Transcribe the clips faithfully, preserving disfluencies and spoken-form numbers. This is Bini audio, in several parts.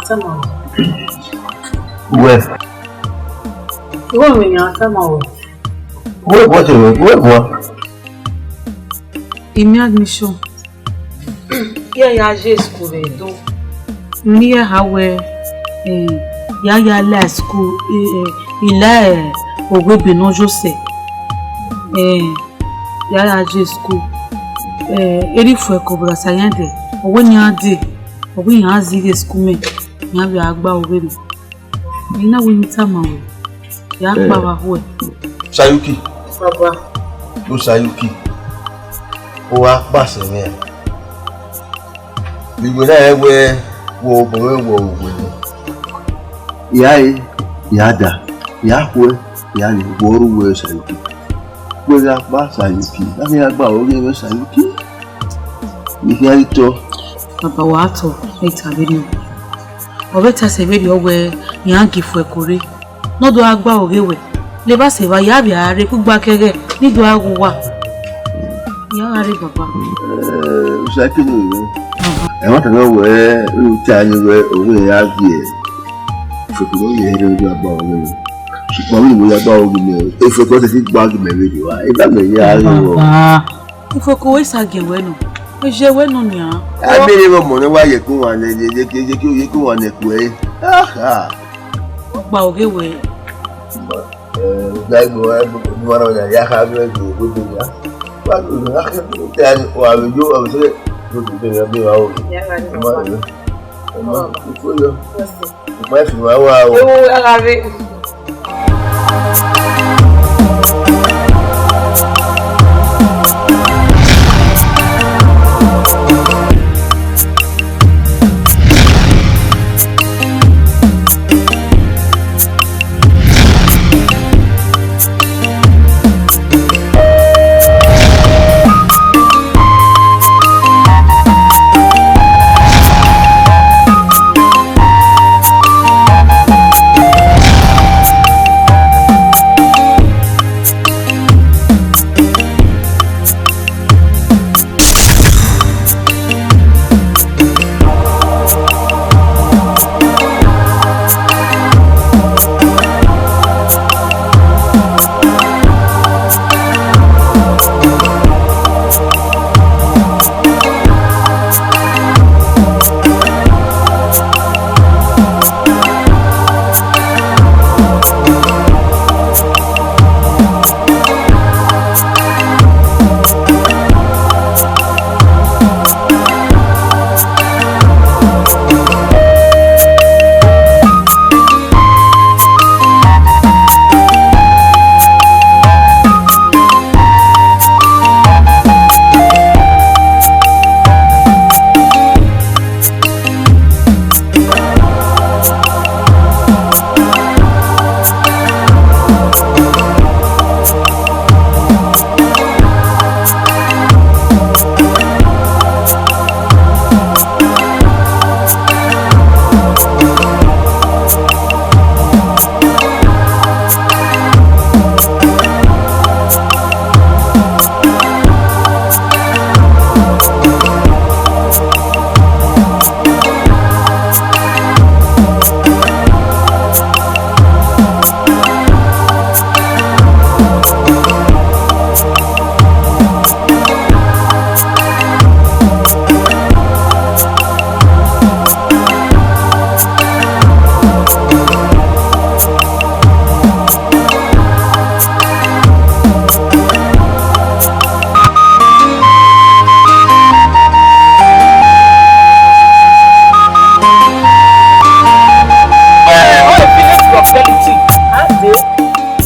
Tama wẹ. Uwẹ. Igho mwẹ yan tama wẹ. Uwẹ bọ te wẹ, uwẹ bọ. Imi admission. Iran ya ye school vbe Ẹdo. Imi iran ha wẹ, eh, ya ya la school, eh, eh, I la, eh, owa ebe ne ọ yo sẹ. Eh, ya ya ye school. Eh, erha ifuẹko brasa yan dẹ, ọ wẹ ne iran dee, ọ wẹ iran zighe school mẹ, iran vbe a gba owa ebe. Ina wẹ ne I tama wẹ, ya kpa vbe aho ẹre. Sayuki. Baba. Lu Sayuki. U wa kpa sẹ mwẹ. Vbe iwẹ na rẹn wẹ, wẹ obọ mwẹ wẹ uwẹ nẹ. Ya re, ya da, ya khuẹ, ya ni, wẹ ọre uwẹ Sayuki. Wẹ gha kpa Sayuki, a ghi gha gba aro ghe mwẹ Sayuki. I khian rre otọ. Baba, wa tọ, ẹ ta vbene. Ọ vbe ta sẹ vberriọ wẹ iran gie ifuẹko rre. Ne ọ do gha gba aro ghe wẹ, levba sẹ evba, ya vbe a rre kugba kẹghẹ, ne I do gha ghe uwa. Ya gha rre, baba. Eh, Sayuki ne rre. Ẹmwata ne wẹ, u ta ni wẹ, ovbi mwẹ ya gie ifuẹko ne ọ ye rre, ọ do gha gba aro ghe mwẹ. Sokpan vbene I ya gba aro ghe mwẹ, ifuẹko te gba gie mwẹ vberriọ, a, I na mẹ ya ghe wẹ. Baba. Ifuẹko wẹ sa gie wẹ nọ, ọ ye wẹ nọ nian. A miẹn vbe ọmọ ne wa ye ku wan nẹ, ye, ye, ye, ye, ye ku wan nẹ ku ẹre. Aha. Ọ gba aro ghe wẹ. Eh, u gba igbo, eh, igbo, igbo, igbo, ya kha vbe igbo, igbo, igbo, ya. Wa do, ya kha vbe igbo, ya ni, wa vbe yo, wa vbe se, igbo, igbo, ya be wa o. Ya gha ni. Ma, ma, ifo yo. Yes, sir. Upa fi wa wa o. Ewu, a gha vbe.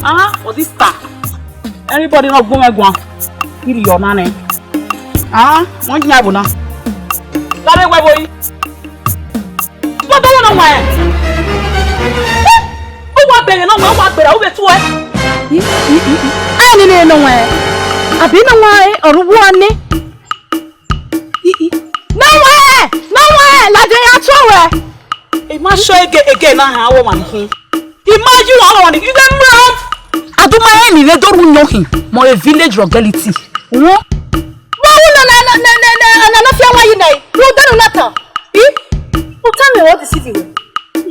Ah, for this star. Anybody not going to go? Kill your man, eh? Ah, one thing I will not. That is why, boy. What do you know why? Who want to know why? Who want to know why? I didn't know why. Or who want it? No way! No way! La de ya tọ wẹ. I ma sọ ege, ege na ha wo man hin. I ma yu wa wo man. You dey mad? Aduma eni re do ru nyo hin. Mo a village rogality. Wo? Wa wu na na na na na na na fi wa yi na. Wo da na ta. I? U tell me what is it?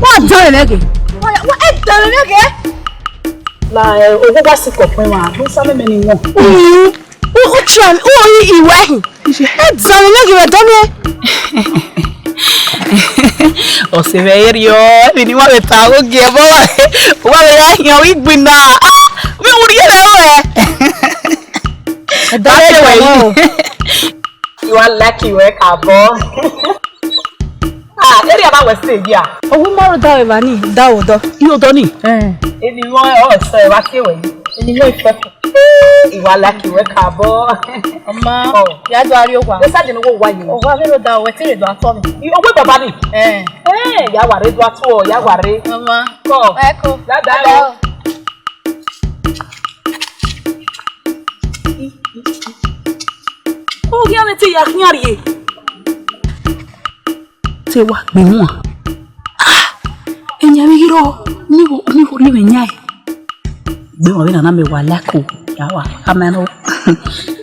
Wa danmwẹ mwẹ ghe. Wa, wa, ẹ danmwẹ mwẹ ghe. La, eh, oghogha sikẹ ọkpẹn mwa, do sa mẹ mẹ ni wọn. Mm. U, u try me, u ri iwẹ hin. Ẹ danmwẹ mwẹ ghe, vbe dọmiẹn. Ọse mwẹ i rriọ, emwi ne I wa vbe ta, ogie ẹbọ, wa vbe ya hiọn vbe igbinna. Ah, vbe u rhie mwẹ ruẹ. Ẹ danmwẹ mwẹ o. You are lucky, wẹ ka bọ. Ah, area ba wẹ se ya. Owu ma ro da wẹ ba ni, da wo dọ. I odọ ni. Eh. Eni wọn ọ sẹ wa ke wẹ. Eni wọn ife. You are lucky, wẹ ka bọ. Ọma, oh, ya do ari owa. Esa de no wo wa yi. Owa vbe ro da wẹ te re do atọ mi. I owe baba ni. Eh. Eh, ya wa re do atọ, ya wa re. Ọma. Ko. Ẹ ko. Da da o. Oghian ne te ya khian rrie. Te wa gbe wọn. Ah, ẹyan vbe ghi rrọọ, ni wo, ni wo, ni mwẹ yan. Gbe wọn vbe nana mẹ wa lako, ya wa ka mẹ nọ.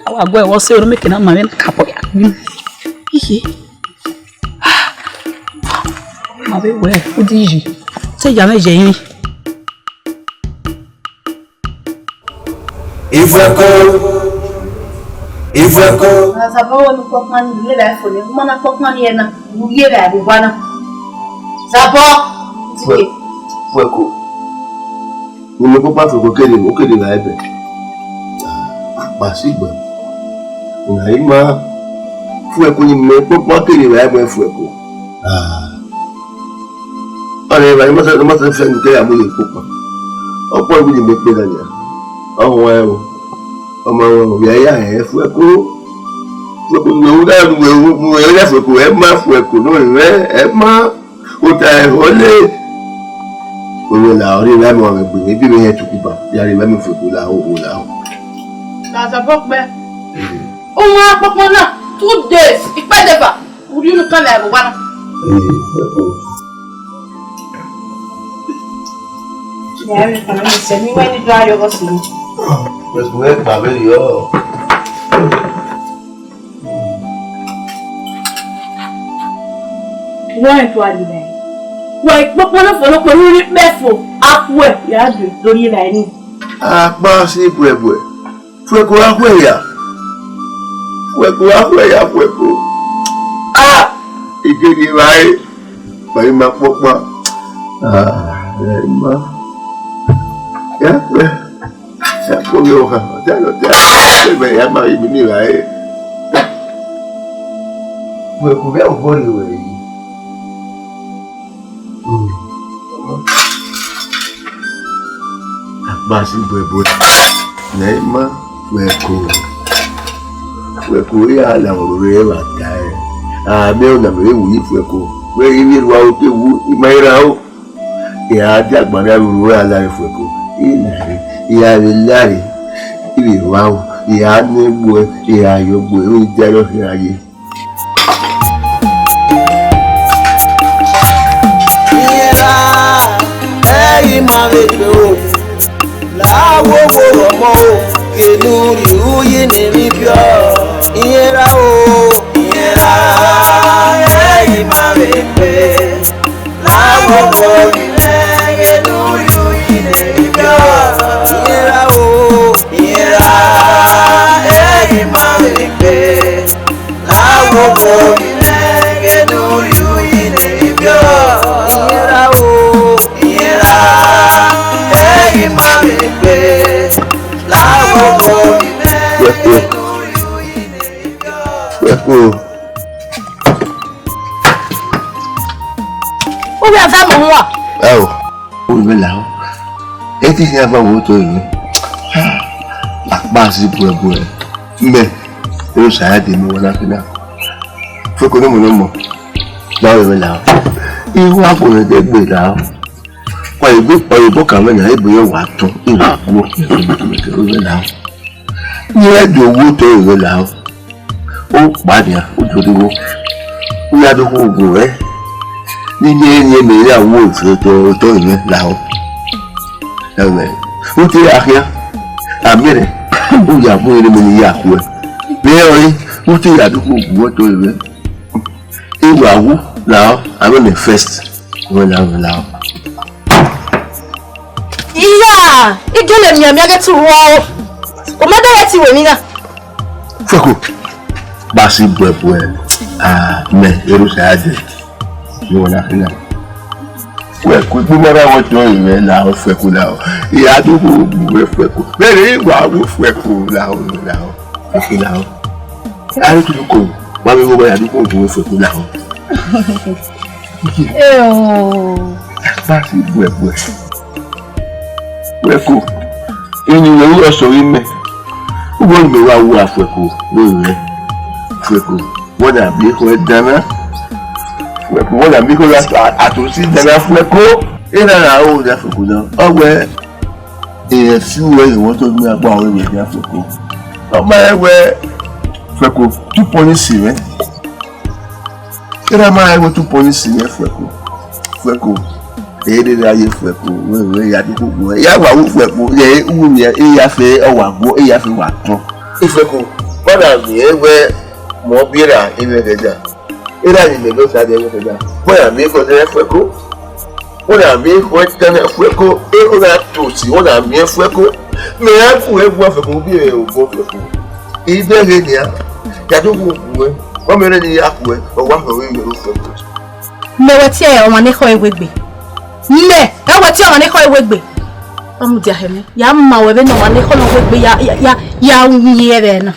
A wa gu ẹvbo sẹ, oro mẹ ke na ma vbe ka bọ ya gbe. Iye. Ah, ma vbe wẹ, o di yi. Te ya mẹ ye yin. Ifuẹko, Ifuẹko. Azabọ wẹ ne u kpọkpan ni, u ye vbe fo nẹ, u ma na kpọkpan ni ẹna, u ye vbe agbogba na. Zabọ. Fue-, Fuẹko. Unu kpọkpan Fuẹko kere, o kere gha ẹbẹ. Akpa si gbẹ. Una ima Fuẹko ni mẹ kpọkpan kere gha ẹbẹ Fuẹko. Ah. Ọnii, evba ne ima sẹ, ne ima sẹ fẹ ne u te ya mu ye kpokpan. Ọkpọ vbe ne imẹ kpe na nia. Ọ huẹn o. Ọ ma huẹn o, ya ya hẹ Fuẹko. Fuẹko ne u da, ne uwẹ, ne uwẹ ya Fuẹko, ẹ ma Fuẹko, ne ọ rẹ, ẹ ma. Ota ẹhọ le. Wẹ la, ọ rre evba mẹ, ọ mẹ gbe, ebi mẹ hẹ tukuba, ya rre evba mẹ Fuẹko la, o, o la o. Azabọ kpẹ. Ọmwa kpọkpọ na, two days, ikpẹdẹ eva, u rhie unu kan vbe agbogba na. Ee, Fuẹko. Ya rhie kan, sẹ ne I wẹ ne I do ariọghọ sunu. Fuẹko, ẹ gba vberriọ. Wẹ rẹn tua rhie evbare. Wẹ ikpokpo nọ fo nokpo ne u rhie ikpẹ fo, a khuẹ, ya do, do rhie evbare nii. Akpa si buẹbuẹ. Fuẹko gha khuẹ ya. Fuẹko gha khuẹ ya, Fuẹko. Ah! Igeri evbare. Ma ima kpọkpan. Ah, ẹ ma. Ya khuẹ. Ya khuẹ ọkhan. Ọtẹn, ọtẹn. Ẹ ma ima ni evbare. Fuẹko vbe obọ rre ruẹ yi. Akpa si buẹbuẹ. Ne ima Fuẹko. Fuẹko, ya la ọrọre vbe a ta ẹre. A miẹn ọna mẹ vbe wu yi Fuẹko. Wẹ ghi vbe rua oke wu, ima i ra o. I ra dia agbọn rhia vbe ru ra la Fuẹko. I na re, I ra vbe la re. I vbe rua o, I ra nẹ gbuẹ, I ra yọ gbuẹ, I dia ẹre ọ khian ye. Iran, ẹ i ma vbe gbe o, la wo wo ọmọ o, kenu rhie uyi ne emwi biẹ. Iran o, iran, ẹ i ma vbe gbe, la wo wo ọmọ o, kenu rhie uyi ne emwi biẹ. Iran o, iran, ẹ i ma vbe gbe. Fuẹko. Fuẹko. Uwẹ a zẹ mu wa. Ẹ o, u vbe la o. E ti khian van wo to emwi. Akpa si buẹbuẹ. Mẹ, ero sa ya de mi wẹ na fina. Fuẹko ne ọmọ ne ọmọ. Na wẹ vbe la o. Iwa kò rẹ dẹgbe la. Ọ yẹ gbe, ọ yẹ bọ ka mẹ na, ebe yọ wa tọn, iwa guọ, ebe na. Iye do wo tọ ebe la. O kpa nia, o do do wo. U ya do khuo gu rẹ. Ni ne ne me ya wo so to to ime la o. Ẹwẹ, u te ya khian. Amẹ rẹ, u ya mu ere me ni ya khuẹ. Vbe ọre, u te ya do khuo gu to ime. E wa wu la o, amẹ me first. Wẹ la, wẹ la o. Iya, igele mianmian ghe te u ru o. U ma da ya ti wẹ emwi na. Fueko, ba si buẹbuẹ, a mẹ eru sa ya dẹ. Ni wẹ na khin na. Fueko, ikpoma ra wẹ tọn ime na, Fueko na. I ya do khuo gu wẹ Fueko. Mẹ rẹ wa wu Fueko na o, na o. Fueko na o. A ru tutuko, wa vbe vbe ya do khuo gu wẹ Fueko na o. Eo. Ba si buẹbuẹ. Fueko. Ini wẹ ru ọsọ ghi mẹ. Ugbẹn mẹ wa wu a Fueko, wẹ rẹ. Fueko. Wẹ na miẹn ekhọe dan na. Fueko, wẹ na miẹn ekhọe a, a to si dan na Fueko. Ena ra o da Fueko na. Ọ wẹ, e si wẹ ye wọ to mi agba wẹ wẹ da Fueko. Ọ ma wẹ Fueko, tu policy rẹ. Erha ma rẹn wẹ tu policy yẹ Fueko. Fueko. Ere ra ye Fueko. Wẹ wẹ ya du koko. Ya wa wu Fueko. Ye u ni e ya fe ọ wa guọ, e ya fe wa tọn. Fueko. Wẹ na miẹn wẹ mọ bi ra ivẹ gẹja. Erha ni mẹ no sa de ivẹ gẹja. Wẹ na miẹn ko de Fueko. Wẹ na miẹn ko tẹnẹ Fueko. E ko na to si, wẹ na miẹn Fueko. Mẹ ya gu ẹ guan Fueko, bi ẹ obọ Fueko. Ivẹ ghe nia. Ya du wu gu ẹ. Ọ mẹ rẹ ne I ya khuẹ, ọ wa họn vbe iyẹn ru fẹko. Mẹ wẹ tie ọmwa ne ekhọe wegbe. Mẹ, ẹ wẹ tie ọmwa ne ekhọe wegbe. Ọ mudia hẹ mẹ. Ya ma wẹ vbene ọmwa ne ekhọe wegbe ya, ya, ya, ya yin ẹvbo na.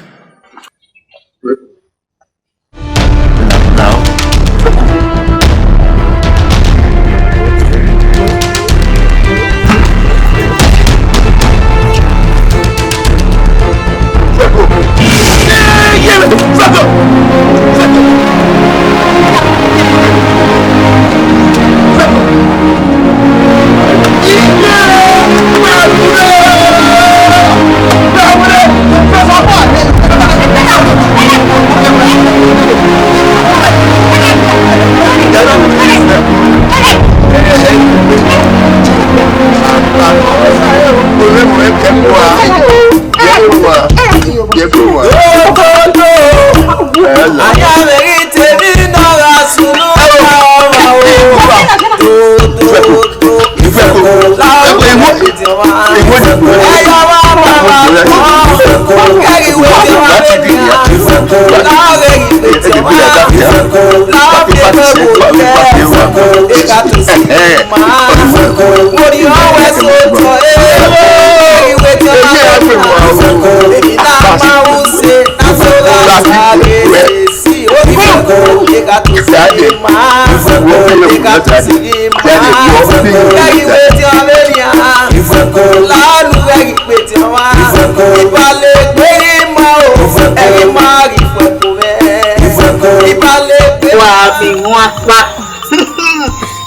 Wa fi wọn pa.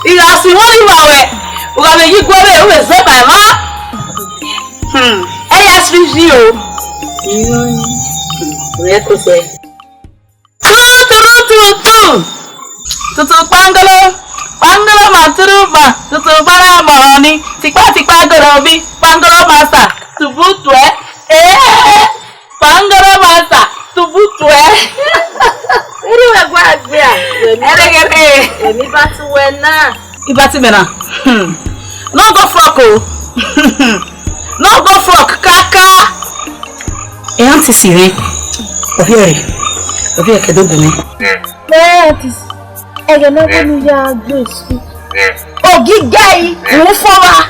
Ìyá sì wọ́n rí wa wẹ̀. Wa vbe yi guẹ vbe, u vbe zẹ ba emwa. Hmm. Ẹ ya sri ji o. Rẹ ko sẹ. Tu, tu, tu, tu, tu. Tutu kpangolo, kpangolo ma turu ma, tutu bara mọni, tikpa tikpa gorobi, kpangolo masa, tubu tuẹ. Eh, kpangolo masa, tubu tuẹ. Iri wẹ gua gbia. Ẹrẹgẹrẹ. Emi ba tu wẹ na. Iba ti mẹ na. Hmm. No go frock o. No go frock kaka. E aunty si rre. Ovie rre. Ovie ke do gu mi. Mẹ aunty, ẹghẹ ne ọ ya gbe school. Ogigai, u fọmwa.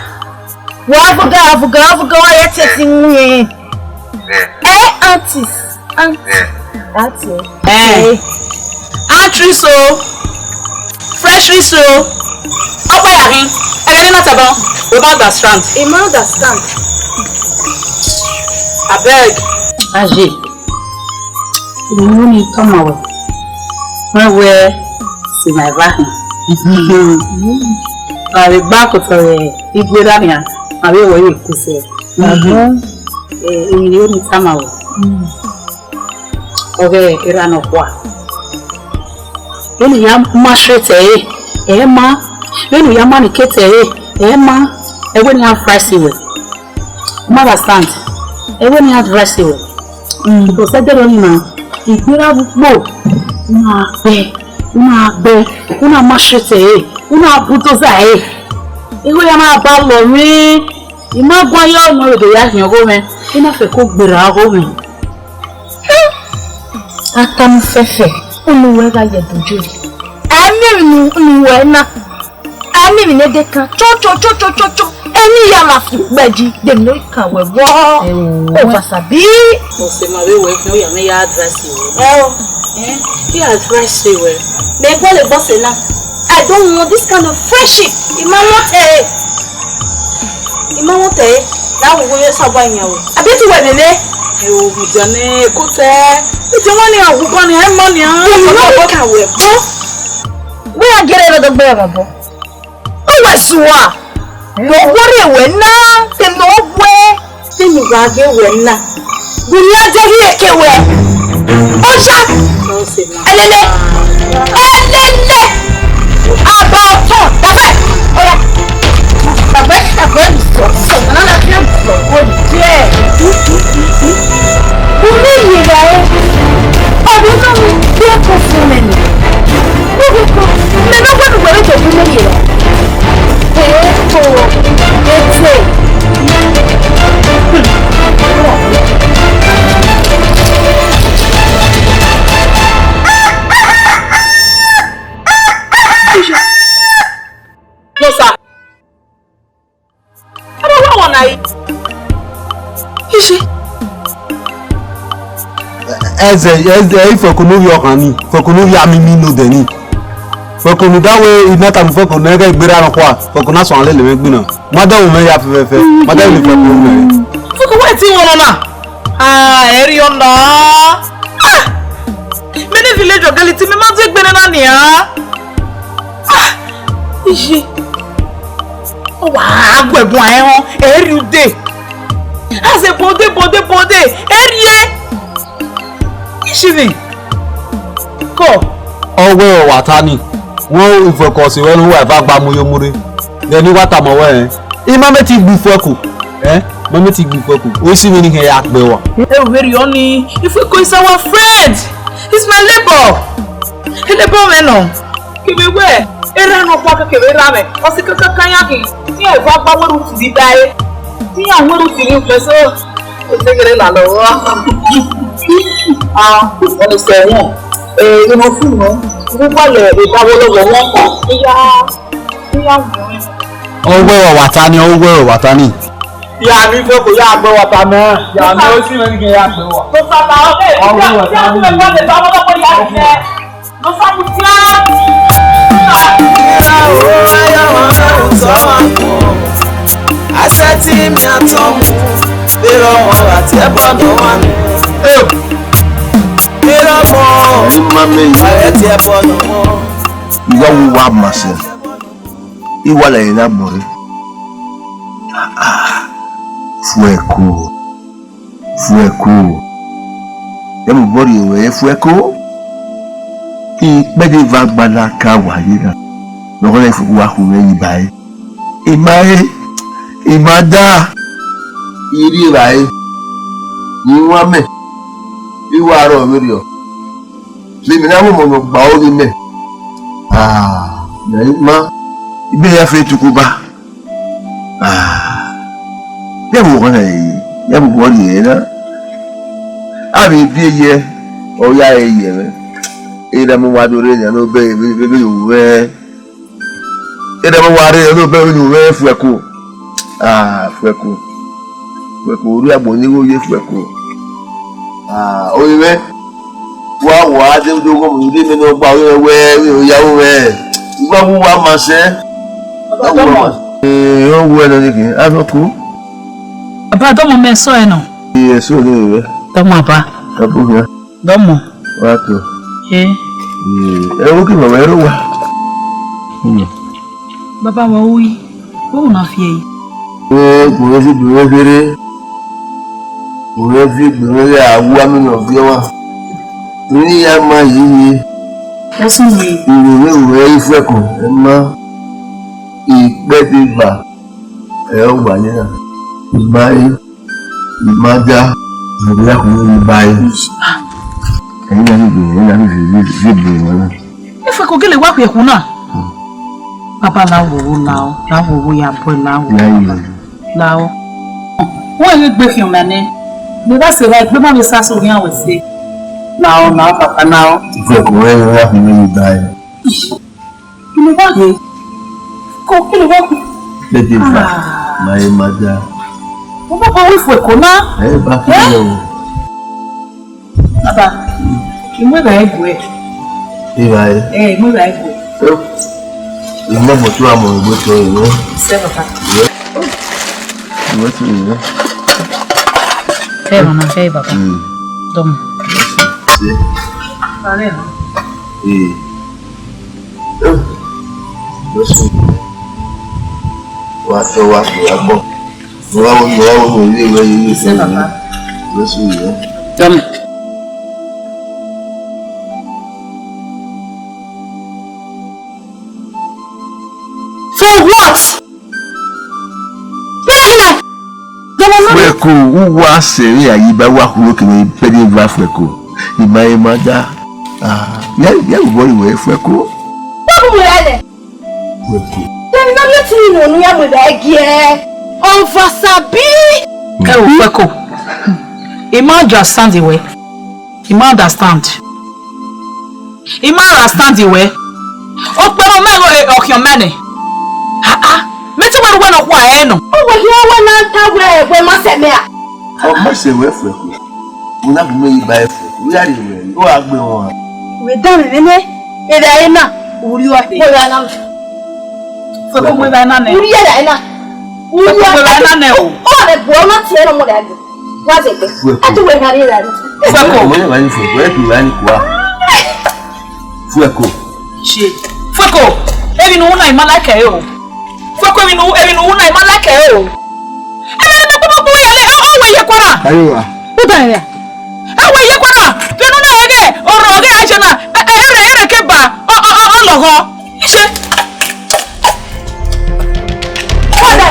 Wa vuga, vuga, vuga, wa ye tesi nwẹ. Eh, aunties, auntie, auntie. Eh. Actress o, freshness o, ọkpa ya hin, ẹgẹ ne na tẹbọn, we ma understand. I ma understand. Abeg. Aye, ìrònú ni tọ́mọ wẹ̀, wọ́n wẹ́ sì máa bá hàn. A vbe gba kotọ vbe igbe erha nian, a vbe wẹ vbe kuse. Emwi ne I tama ruẹ, ọghe erha nọkhua, vbene u ya ma treat ẹre, ẹ ma. Vbene u ya ma nike ẹre, ẹ ma. Ẹwe ne iran advice wẹ. U ma understand? Ẹwe ne iran advice wẹ. Because ẹdẹrriọ nii na, igbe erha vbe ukpo, u na gbe, u na gbe, u na ma treat ẹre, u na bulldozer ẹre. Igho ya na ba lọ mwẹ, I ma guan ye ọnọ vbe do ya khian ọghomwẹ, I na fẹko gberra ọghomwẹ. Akamufẹfẹ, unu wẹ gha ye ẹdẹ Joy. A miẹn emwi ne unu wẹ na. A miẹn emwi ne deacon cho cho cho cho cho cho. Emwi ya ma fi ukpẹ ji, de emwi ne ọ kan wẹ vbọ. Ewo. Ovasabi. Ọse ma vbe wẹ khian, ọ ya mwẹ ya advice wẹ. Ẹ o. Eh? He advice wẹ. Mẹ gualọ boss na. I don't want this kind of friendship. I ma want ẹre. I ma want ẹre. Na wo wo ye sa ba yan o. Abi tu wẹ nene. Ẹ o, mudia ne ko tẹ. Ẹ jẹ wọn ni awu gan ni, ẹ ma ni a. Ẹ ma ka wẹ bọ. Wẹ a gere rẹ dọgbe ẹmwẹ bọ. Ọ wẹ sua. Wẹ wọrri wẹ na, te ne ọ wẹ. Te ne uwa ghe wẹ na. Gu ladian ghi eke wẹ. Oya. Ẹlẹlẹ. Ẹlẹlẹ. Aba ọtọn. Dàgbẹ́. Oya. Dàgbẹ́, dàgbẹ́, sọ, sọ, nana na fi sọ, o jẹ. Unu ye ra e. Ọdọ na mu bi ẹko fun mẹ ni. Gbogbo ko, mẹ ne wẹ nu wẹ vbe tobọ unu ye ra. Ee, o, ete. No, sir. Ebe wa wana yi. Iye. Ẹzẹ, ẹzẹ, ifẹko ne ovbi ọkhan ni, ifẹko ne ovbi amimi ne odẹ ni. Ifẹko ne uda wẹ I na tama ifẹko ne ẹghẹ gberra nọkhua, ifẹko na suẹn lele mwẹ gbinna. Ma dẹ wo mwẹ ya fẹfẹfẹ, ma dẹ wo ifẹko mwẹ. Ifẹko wẹ ti wọn nọ na. Ah, ẹ rhie ọna. Ah! Mẹ ne village girl ti mẹ ma dẹ egbe nẹ na nian. Ah! Iye. Ọ wa gu ẹguan ẹnrẹn, ẹ rhie ude. Azẹ bode, bode, bode, ẹ rhie. Ishimwi. Kọ. Ọ wẹ ọ wa ta ni, wẹ ifẹko ọse wẹ ne uwa eva gba mu yo mu rre. Vbe ne I wa tama wẹ rẹn, I ma mẹ ti gbe ifẹko, ẹ, ma mẹ ti gbe ifẹko, o si vbe ne I ya gbe wa. Ẹ vbe rhie ọni, ifẹko is our friend, is my neighbor. Neighbor mwẹ nọ. Kevbe wẹ, erha nọkhua kevbe erha mwẹ, ọ si kakaka ya khin, iran eva gba wẹrẹ uti rri ba ẹre, iran wẹrẹ uti rri ukpẹ so. Oteghere lalọ vbọ. Ah, ọnẹsẹ wọn. Eh, irun fun nọ. Irun wọlẹ eba wọlọwọ wọn. Iya, iya wọn. Ọ wẹ ọ wa ta ni, ọ wẹ ọ wa ta ni. Ya mi fo ko ya gbe wa ta mẹ. Ya mi o si mẹ ni ke ya gbe wa. Tó sábà ọkẹ, ọ wẹ ọ wa ta ni. Ìyá mi fẹ́ wọlé bá wọlọwọ ya jẹ. Asẹti mi atọmu, bẹrẹ ọmọ àti ẹbọ nọ wà mí. Bẹrẹ ọmọ, ààrẹ ti ẹbọ nọ wọn. Ìwà wo wa ma sẹ? Ìwà lẹ́yìn náà mọ̀ rí. Fuẹko. Fuẹko. Ẹ mu bọ rhie ruẹ fuẹko. Ikpẹdẹ eva gbala ka wa ye na. Nọghọna ifuku wa khu mwẹ yi ba ẹre. I ma re, I ma da. I rri evbare. I wan mẹ. I wa rrọọ vberriọ. Vbe mẹ na mu ọmọ ne ọ gba aro ghe mẹ. Ah, mẹ ma. Ibe ya fe tuku ba. Ah, ya vbe oghọnna ẹre, ya vbe oghọnna ẹre na. A vbe viẹ ye, ọ ya re ye mwẹ. Erha mu wa do rre nian ne obọ ẹre vbe, vbe, vbe yo mwẹ. Erha mu wa rre nian ne obọ ẹre vbe yo mwẹ fuẹko. Ah, fuẹko. Fuẹko, orhu agbọn ni igho ye fuẹko. Ah, orinmwẹ. Wa wa de do gho mu de me no gba we we we ya we. Wa wu wa ma sẹ. Ọdọmọ. Eh, o wu ẹnẹ ni ke, a fẹ ku. Baba, dọmọ mẹ sọ ẹ nọ. Ẹ sọ ni rẹ. Dọmọ baba. Ẹ bu ya. Dọmọ. Wa to. Eh. Eh, ẹ wo ki mama ẹ ro wa. Baba wa ui, wo na fi ẹe. Ee, kò rẹ fi gbẹmwẹ kherhe. Kò rẹ fi gbẹmwẹ ghe a wu amẹ ne ọ viọ ọmwa. Emwi ne I ya ma yi yi. Ẹsùn mi. Iro vbe ru ẹ i Fuẹko, ẹ ma. Ikpẹdẹ eva, ẹ ọ gba ye na. I ma re. I ma da, I ma da, I ma da. Ẹ̀yin náà níbi, ẹ̀yin náà níbi, níbi, níbi wọn náà. Ẹ fẹ́ kó gẹ́lẹ́ wá pẹ̀kú náà. Baba la wo wo la o, la wo wo ya bọ la o. Ya yi o. La o. Wọ́n yẹ gbé fi ọ̀nà ni. Mi bá ṣe ra ẹgbẹ́ má mi sá sórí àwọn ẹ̀sẹ̀. La o, la o, baba la o. Ìfẹ́ kò wẹ́n ní wọ́n fi mí ní báyìí. Kí ló wá dé? Kò, kí ló wá kù? Bẹ́ẹ̀ bá, ah, máa yẹ máa dá. Mo bá bá wí fún ẹ̀kọ́ náà. Ẹ bá kí ló wọ̀? Bàbá, ìmú ìgbà ẹ̀ bù ẹ̀. Ìgbà ẹ̀? Ẹ, ìmú ìgbà ẹ̀ bù ẹ̀. Ìmú ọmọ tó àmọ̀ ìgbó tó ìwé. Ṣé bàbá? Ìwé. Ìwé tó ìwé. Fẹ́ màmá, fẹ́ bàbá. Hmm. Dọ́mọ. Ṣé? Ààrẹ hàn. Ee. Lọ́sùn. Wà á tọ́ wa, wà á gbọ́. Wà á wọ, wà á wọ ilé ìwé yìí. Ṣé bàbá? Lọ́sùn yìí. Dọ́mọ. For what? Fuẹko, uwa sẹ vbe a yi ba wa khulo kene bẹdẹ va Fuẹko. I ma, I ma da. Ah, ya, ya, vbọ ri wẹ Fuẹko? Wa bu mu ra lẹ. Fuẹko. Tẹni na miẹn tini ne unu ya mu ẹdẹ giẹ. Ọmwa sabi. Ẹ o Fuẹko. I ma understand wẹ. I ma understand. I ma understand wẹ. Okpẹn ne ọ ma ghe ọkhiọn mẹ nẹ. Ah, ah. Mẹ te wẹ ne uwẹ nọkhua ẹre nọ. Ọ wẹ khian wẹ na ta wẹ wẹ ma sẹ mẹ a? Ọ ma sẹ wẹ Fuẹko. Wẹ na bu mẹ yi ba ẹ Fuẹko. Wẹ ya rhie wẹ. Ọ gha gbe wọn. Wẹ dan mẹ nẹ. Erha ẹre na. Urriọ. Wẹ ra na. Fuẹko wẹ ra na nẹ. Urriọ ra na. Fuẹko wẹ ra na nẹ o. Ọ rẹ gbọ na tie na mo da gbe. Wa zẹ gbe. Fuẹko. A tu wẹ na rhie ra. Fuẹko. Mo ye wa ni Fuẹko. E tu wa ni kua. Fuẹko. Shit. Fuẹko. Emwi ne u wu na I ma like ẹre o. Fuẹko, emwi ne u, emwi ne u wu na I ma like ẹre o. Ẹ ma ne mẹ kpokpo ya le, ọ, ọ wẹ ye kua na. Ayo wa. U da ya. Ẹ wẹ ye kua na. Vbe ne u na ẹghẹ, ọrọ ọghe a jẹ na. Ẹ, ẹ, ere, ere ke ba. Ọ, ọ, ọ, ọ lọghọ. Shit. What the?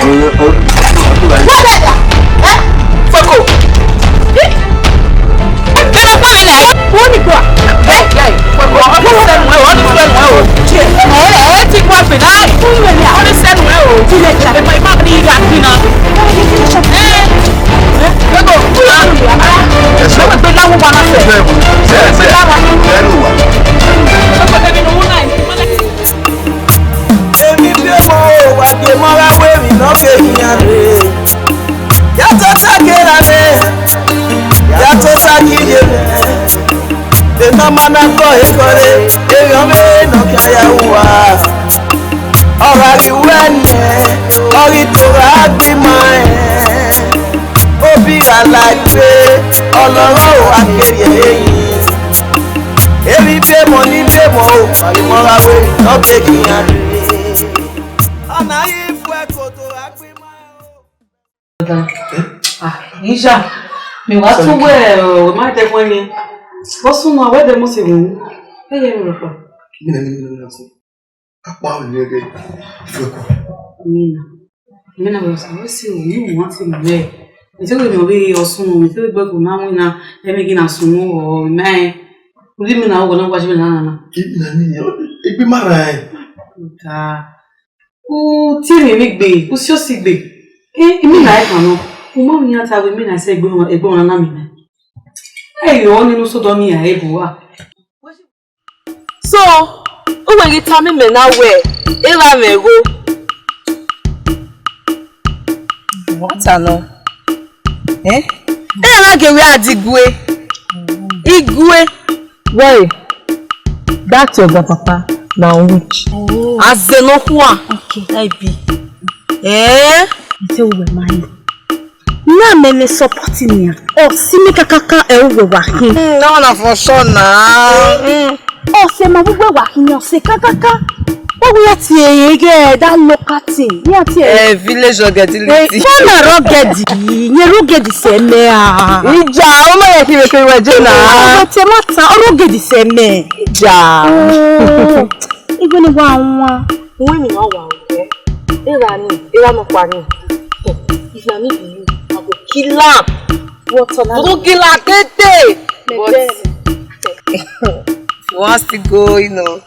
What the? Eh? Fuẹko. Eh? Kẹrẹ kpọ vbe lẹ. Wọ́n ní kọ́. Ẹ, ẹ, Fuẹko, ọ ní fẹ́ nu ẹ o, ọ ní fẹ́ nu ẹ o. Ẹ, ẹ, ẹ ti kú ẹgbẹ náà. Ọ ní fẹ́ nu ẹ o. Ẹ ma, ẹ ma ní ìyá kí na. Ẹ, ẹ, Fuẹko, kúlọ̀. Ẹ, ẹ, gbé láwùjọ wa náà fẹ́. Ẹ, ẹ, gbé láwa. Fuẹko, ẹ bí nu wọ́n náà. Emwi biẹ mọ o, wa biẹ mọ gha wẹ emwi ne ọ ke khian rre. Ya tota ke ra nẹ, ya tota ke rhie nẹ. Emwi ne ọ ma na kọ ekhọe re, emwi ọmọ ne ọ khian ya ru uwa. Ọ gha ghi wẹ nẹ, ọ ghi to gha gbe ima rẹn. Obi gha la egbe, ọlọghọ a kere ẹre yi. Emwi biẹ mọ ni biẹ mọ o, wa biẹ mọ gha wẹ emwi ne ọ ke khian rre. Ọna ghi fu ẹko to gha gbe ima rẹn o. Ah, Isha, mi wa tu wẹ, ọ, wẹ ma dẹ wẹ ni. Bọ sunu, a wẹ dẹ mo se wu. Ẹ yẹ mi rọ pa. Mina ni mina na so. Akpa ni ẹgẹ Fuẹko. Mina. Mina wa sa wẹ se wu, mi wa ti mẹ. Mi te wẹ mi ọ vbe ọ sunu, mi te wẹ gbẹko na wina, ẹ mi ghi na sunu, ọ, mẹ. Udi mina, ọ, na wa ji mina na na. Mina ni, egbe ma ra ẹ. Ta. U tie emwi gbe, u si osi gbe. Eh, I mean, like, no. U ma miẹn iran ta wẹ, I mean, like, sẹ egbe ọmwa, egbe ọmwa na miẹn. Ẹ yọ, ọ nene u sodọ ni ya, ebo a. So, u wẹ ghi tama imẹ na wẹ, erha mwẹ gho. What a nọ? Eh? Erha na gie wẹ a di igue. Igue. Wẹẹ, that your grandpapa na witch. Oh. Aze nọkhua. Okay, I be. Eh? I tell you, my. Na mẹ ne support me. Ọ si mi kakaka ẹ u wẹ wa khin. Mm, that one na for sure na. Mm. Ọ sẹ ma wẹ wa khin, ọ sẹ kakaka. Ọ wẹ ya tie ẹre ighẹ that local thing. Ya tie ẹre. Eh, village rugged. Eh, lady. Fana rugged, ye rugged sẹ mẹ a. Ija, ọ ma yẹ kevbe kevbe wẹ je na. Ọ wẹ te ma ta, ọ rugged sẹ mẹ. Ija. Oh, ighẹ ne wa wan. Uwẹ ni wa wa wẹ. Era ni, era nọkpa ni. If na me be you, I go kill am. What on earth? Go kill am tete. But if you wan still go, you know.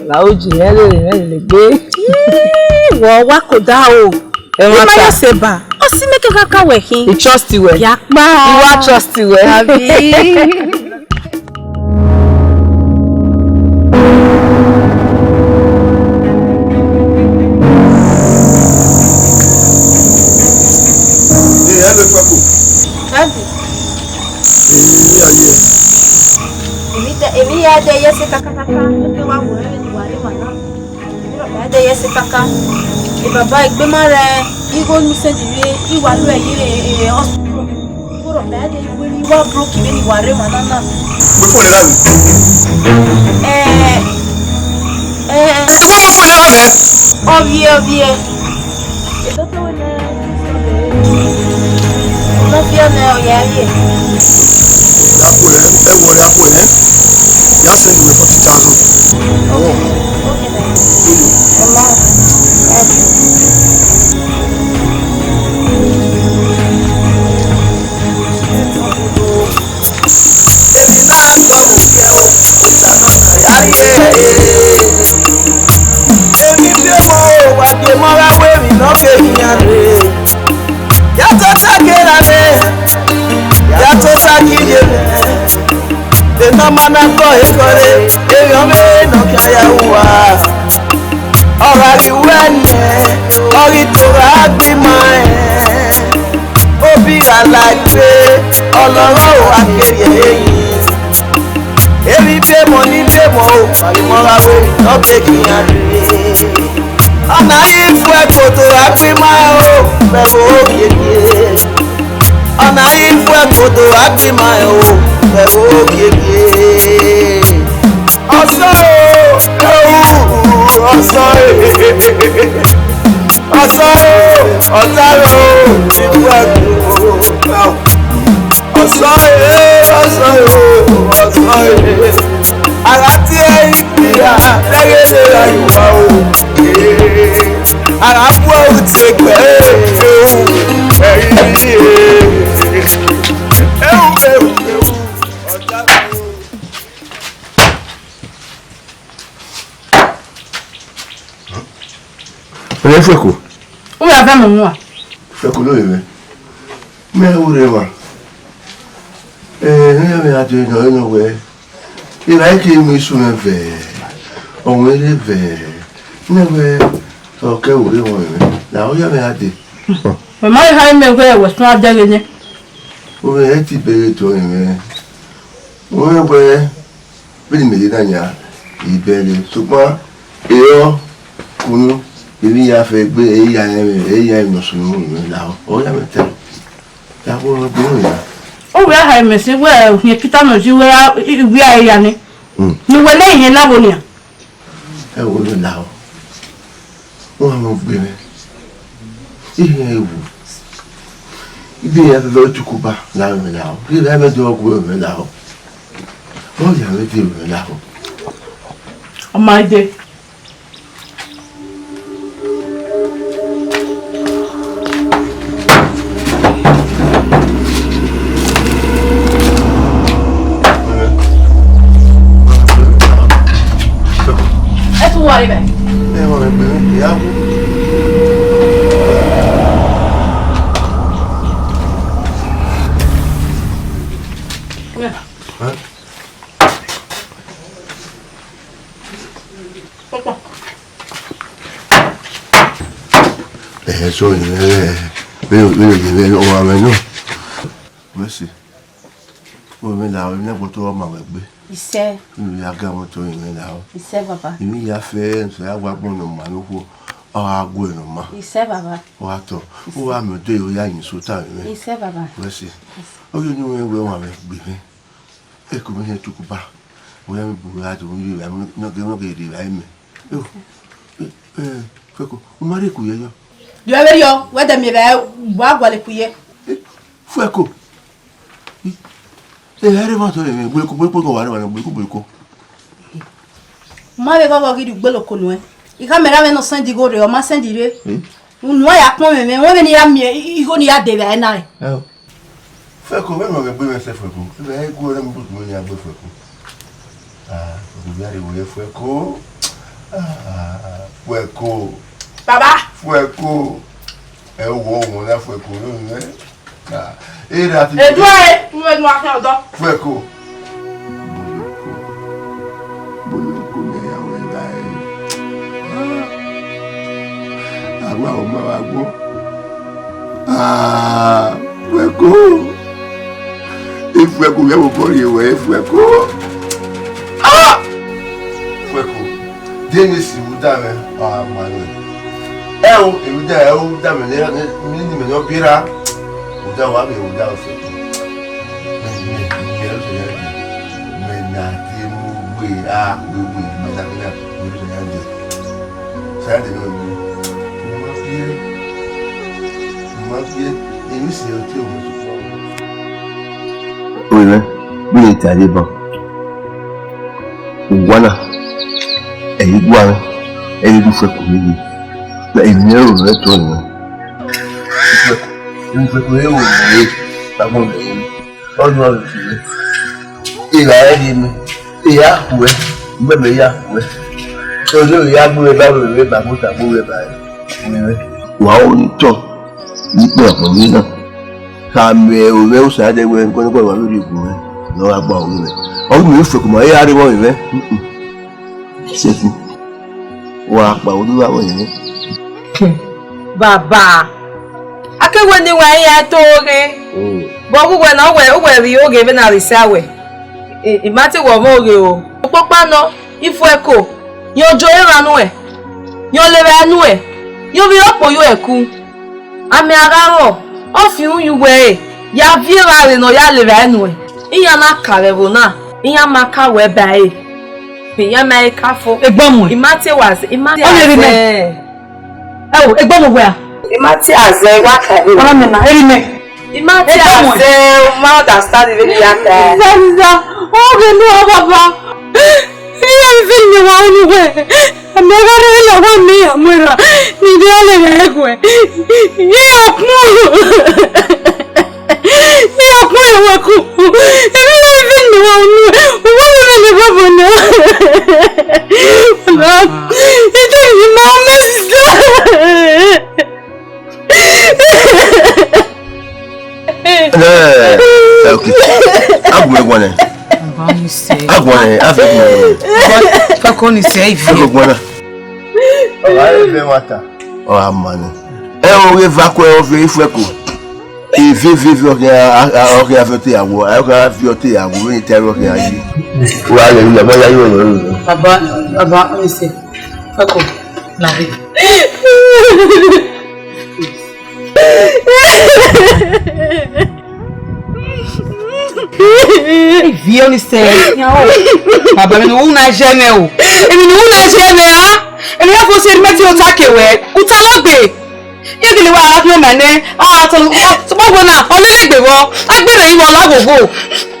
La oji, mẹ lele, mẹ lele gbe. Ii, wọ wa koda o. Ẹ ma ta. Ima yo seba. Ọ si mẹ kẹkẹ ka wẹ khin. I trust you well. Ya kpa. I wa trust you well. Abi. Ee, hello, Kwaku. Daddy. Ee, aye. Èmi tẹ, èmi ya dẹ yẹ se kakakaka, ó tẹ wá wò ẹ́ ni wà rí wà náà. Èmi rọ̀ bá dẹ yẹ se kaka. Ẹ bàbá ìgbémà rẹ, igho nu sẹ́ndì rẹ, ìwà ló ẹ̀ yé ẹ hospital. Igho rọ̀ bá dẹ ìwé ni wá broke ìwé ni wà rí wà náà náà. Gbé fóònù rẹ láàyè. Ẹ ẹ ẹ. Ọviẹ, ọviẹ. Edoto wẹ nẹ ọviẹ nẹ ọya ye. Ya kue, ẹ wọ ya kue, ya send me forty thousand. Ọwọ. Okay, then. Ọla. Èmi na gba òkè o, ìdáná kàyà rí ẹ. Èmi bí ọmọ o, wà bí ọmọ rẹ wé mi lọ́kẹ́ ìyá rẹ. Yàtọ̀ sákè rárẹ̀, yàtọ̀ sákì yé rẹ̀. Ètò ọmọ náà kọ́ ẹ̀kọ́ rẹ̀, èèyàn mi nà kí a yà wù wá. Ọ̀rọ̀ àríwú ẹ̀ nìyẹn, ọ̀rọ̀ ìtura gbìmọ̀ ẹ̀. Obi gha la gbe, ọlọrọ o, akevie eyi. Emwi biemọ ni biemọ o, wa ghi mọ gha wẹ emwi ne ọ ke khian rre. Ọna ghi fu ẹkoto gha gbe ima o, vbe ẹvbo ghieghiẹ. Ọna ghi fu ẹkoto gha gbe ima o, vbe ẹvbo ghieghiẹ. Ọsọre o, ọsọre. Ọsọre o, ọsọre o, ikú ẹkùn o. Ọsọre, ọsọre o, ọsọre. Ara tie ìyá, lẹ́gẹ̀dẹ̀ ra ìwà o. Ara bu ẹrù tie gbẹ, ẹ̀yin ẹ̀yin. Ewu, ewu, ewu. Ọjà mi o. Ọ̀rẹ́ Fẹ̀kọ̀. Ó yà fẹ́ mọ̀ wọn. Fẹ̀kọ̀ ló yẹ mẹ́. Mẹ́ ẹ wúre wa. Ẹ ẹ ní ẹ̀mí adé náà ẹ̀ náà wẹ̀. Ìlà yìí kì í mú iṣu mẹ́ vẹ̀. Ọ̀hún eré vẹ̀. Ní ẹ̀wẹ̀ ọ̀kẹ́ wúre wọn rẹ̀. Là ó yà mẹ́ adé. Màmá yìí ha mẹ́ wẹ́ ẹ̀wẹ̀ sún adẹ́gẹ́ ni. Ó rẹ̀ ẹ ti bẹ̀rẹ̀ tó ẹ̀rẹ̀. Ó rẹ̀ wẹ́. Vbene imẹ ye na yan, I bẹghe, sokpan erọ kunu, emwi ya fẹ egbe, ẹ i ya rẹn, ẹ i ya rẹn ne ọ sunu unu mwẹ lahọ, ọ ya mwẹ ta. Ya khuọrọ gbe unu ya. Ọ wẹ a ha imẹ sin wẹ uhiẹn Pita nọ yi wẹ a, I, I, wẹ a ya ni. Mm. Ne uwẹ ne ihiẹn na vbo nian? Ẹ wo ne lahọ. Wọ́n á mọ̀ gbé rẹ̀. Ihe ewu. Ibi yẹn fẹ́ fẹ́ tukuba la rẹ̀ la o. Ibi yẹn fẹ́ dọ́ ọgwẹ́ rẹ̀ la o. Ọ yà rẹ̀ dé rẹ̀ la o. Ọ ma dé. Ẹ tún wà ibẹ̀. Ẹ wọ ẹgbẹ́ ìyàwó. Ẹ sọ ìyẹn rẹ, bẹ́ẹ̀ ò lè yẹ ọmọ rẹ náà. Wẹ́sì, mo mẹ la ọmọ ẹgbẹ́ tó ọmọ rẹ gbé. Isẹ. Nínú ya gá wọn tó ìyẹn la ọ. Isẹ bàbá. Ìmí ya fẹ́ nsọ ya wá gbọ́n nọ mà ló kú, ọ wá gbọ́ ẹ̀ nọ mà. Isẹ bàbá. Ọ wá tọ̀, ó wá mi ọdẹ yìí, ó yá yín sóta rẹ. Isẹ bàbá. Wẹ́sì, ó yẹ ní wọn wẹ wọn rẹ gbé fẹ́. Eko mẹ hẹn tukuba. Wẹ mi bu ra do mi ra mi nọgẹ nọgẹ rre ra mẹ. Fueko, u ma rhie ku ye yọ. Rhie vberriọ, wẹ dẹ miẹn vbe wa gualọ ku ye. Fueko. Ẹ, ẹ rre emwa tọ rẹ mwẹ, gboloko, gboloko, gboloko, wa rre emwa, gboloko, gboloko. Ma vbe ghọghọ ghi rhie ugboloko nuẹn. I khama erha mwẹ ne ọ sẹnd igho rre, ọ ma sẹnd rre. Unu a ya kpọnmwẹ mwẹ, wẹ vbene I ra miẹn igho ne I ya dee vbe ẹre na rẹn. Fueko, vbene ọ ghe gbe mwẹ sẹ Fueko, vbe gu ẹre mu butu mwẹ ya gbe Fueko. Ah, Fueko, via rre wo ye Fueko. Ah, Fueko. Baba. Fueko. Ẹ wo wo na Fueko, no, no. Ah, era ti Edua e, mo nu akhin ọdọ. Fueko. Boloko ne ya wẹ la e. Ah. Àwa ò ma wa gbọ́. Ah, Fueko. Ifueko, vbe ẹvbo obọ rhie ruẹ, Ifueko. Ah! Fueko. Deni si uda mwẹ, ọ ma nẹ. Ẹ o, eruda, ẹ o, uda mwẹ ne, ne, ne, ne mẹ ne ọ biẹ ra. Uda wa mwẹ, uda Fueko. Mẹ, mẹ, mẹ, mẹ, mẹ na te mu gbe, a, gbe, gbe, mẹ na, mẹ na, mẹ na, mẹ na. Saya de no ni. Mo ma fi ẹ. Mo ma fi ẹ. Èmi sì ọtí òun sọ fún ọ. Oye, bí lè tà dé bọ. Uwa na, ẹ i gua mwẹ, ẹ i ru Fueko vbe ye. Èmi ẹ ro nẹ tọ nẹ. Fueko, Fueko ẹ wẹ, ẹ, tama mwẹ. Ọdún ọdún ti rẹ. Igha ẹ rhie mẹ, I ya khuẹ, mẹmẹ ya khuẹ. Ọdún ya gbe ba wẹ ba mota gbe wẹ ba wẹ. Wa o ni tọ, ni kpẹ ọkpọ mi na. Ka mẹ ovẹ Osa dẹ wẹ nọkọ nọkọ wa vbe rhie gu mwẹ, ne ọ gha gba ru mwẹ. Ọ ghi mẹ Fueko ma ya rre vbọ mwẹ. Sẹtin. Wa kpa odu vbe awẹ yẹn. Baba, a ke wẹ ne wa ya to ghe. Bọ uwẹ na, uwẹ, uwẹ vbe oghe vbe na rre sa wẹ. I, I ma te wẹ ọmọ oghe o. Ọkpọkpa nọ, Ifueko, yọ jo erhan nuẹn, yọ levba nuẹn, yọ vbe okpo yo ẹku. Amẹ a gha rrọọ, ọ fi uhunmwu ye uwẹ ẹre, ya viọ evbare ne ọ ya levba nuẹn. Iran na ka vbe ẹvbo na, iran ma ka wẹ ba ẹre. Iran ma he ka fo. Egbe ọmọ ẹ. I ma te wa zẹ, I ma te wa zẹ. Ẹ wo, egbe ọmọ wẹ a? I ma te wa zẹ, wa ka vbe. Ọmọ mi na, eri mẹ. I ma te wa zẹ, u ma understand vbene I ya ta. Ziza, ziza, oghe ne ọ baba. Iran vbe ne wa unu wẹ. Amẹ gha rre la wa mẹ ya mu erha, ne I de ọlẹ ghẹ guẹ. Iran ọkpọn, iran ọkpọn ẹwaku. Emwi na vbe ne wa unu, uwa na vbe ne baba na. Ọna, I de ni ma mẹ sisa. Ẹ, ẹ, okay. Agbọn ẹguọn nẹ. Baba ni sẹ. Agbọn ẹ, a fẹ gbọn ẹ. Baba, fẹ kọ ni sẹ ifi. Fẹ gbọn na. Ọ gha re vẹ mata. Ọ gha ma nẹ. Ẹ o ghe va kue ọ vẹ Ifueko. Eve, eve, eve, ọ khian, ọ khian viọ te ya wọ, ọ khian viọ te ya wọ, vbene I ta ẹre ọ khian ye. Wa lẹ ru, baba ya yo, yo, yo. Baba, baba, ni sẹ. Fẹ kọ, na vẹ. Viọ ni sẹ, yan o. Baba, emwi ne u na zẹ mwẹ o. Emwi ne u na zẹ mwẹ a. Emwi ya fo se mẹ ti ota ke wẹ. Uta lọ gbe. Ye gele wa ra biọ mẹ nẹ. A tọ, tọ, tọ, wẹ na, ọ lele gbe vbọ. A gbe rẹ ivọ la gogo.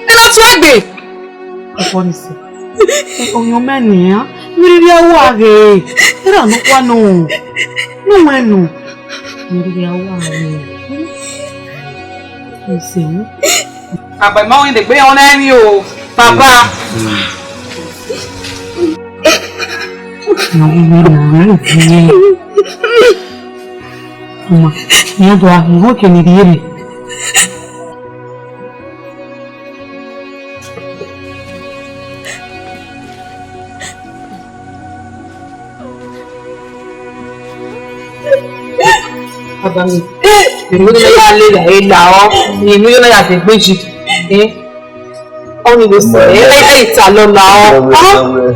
Ena tu egbe. Ọfọ ni sẹ. Oyan mẹ nian, vbe rhirhi a wa ghe, erha nọkhua nọ, ne uwẹ nọ, vbe rhirhi a wa ghe. Ise wu. Baba, ima ọnrẹn degbe rẹn ọna emwi o, baba. Ọma, iran do gha khin, iran kene rhie rre. Baba mi, emwi ne ya lele ẹre la ọ, emwi ne ya degbe yi, eh? Ọ ni vbe sẹ, ẹ, ẹ, ẹ, ita lọ la ọ. Wẹ, wẹ, wẹ.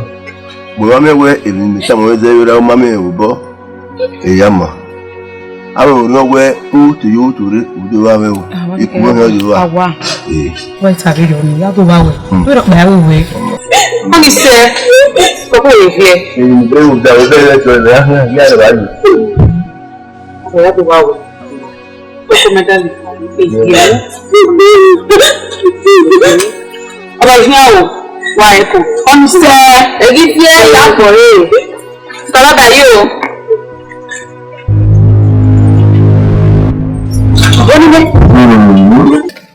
Wẹ wa miẹn wẹ emwi ne I tama ruẹ zẹ vbe erha u ma miẹn vbe obọ, eya ma. Avbe ne ọ wẹ u te yo, u to rre, u do vba mwẹ o. Ikun mwẹ hẹ yo vba. Awa. Eh. Wẹ ta ghe yọ ni, ya do vba wẹ. Hmm. Wẹ rọ kpa ya wẹ wẹ. Mami sẹ, koko ye viẹ. Eh, eh, u da, u da, ya tọ, ya, ya, ya, ya, ya. Ọya do vba wẹ. Koko mẹ da le. Ọba ìfihàn o, wa ẹkọ. Mami sẹ, èyí tí ẹ yà bọ̀ rè. Sọlá dayé o.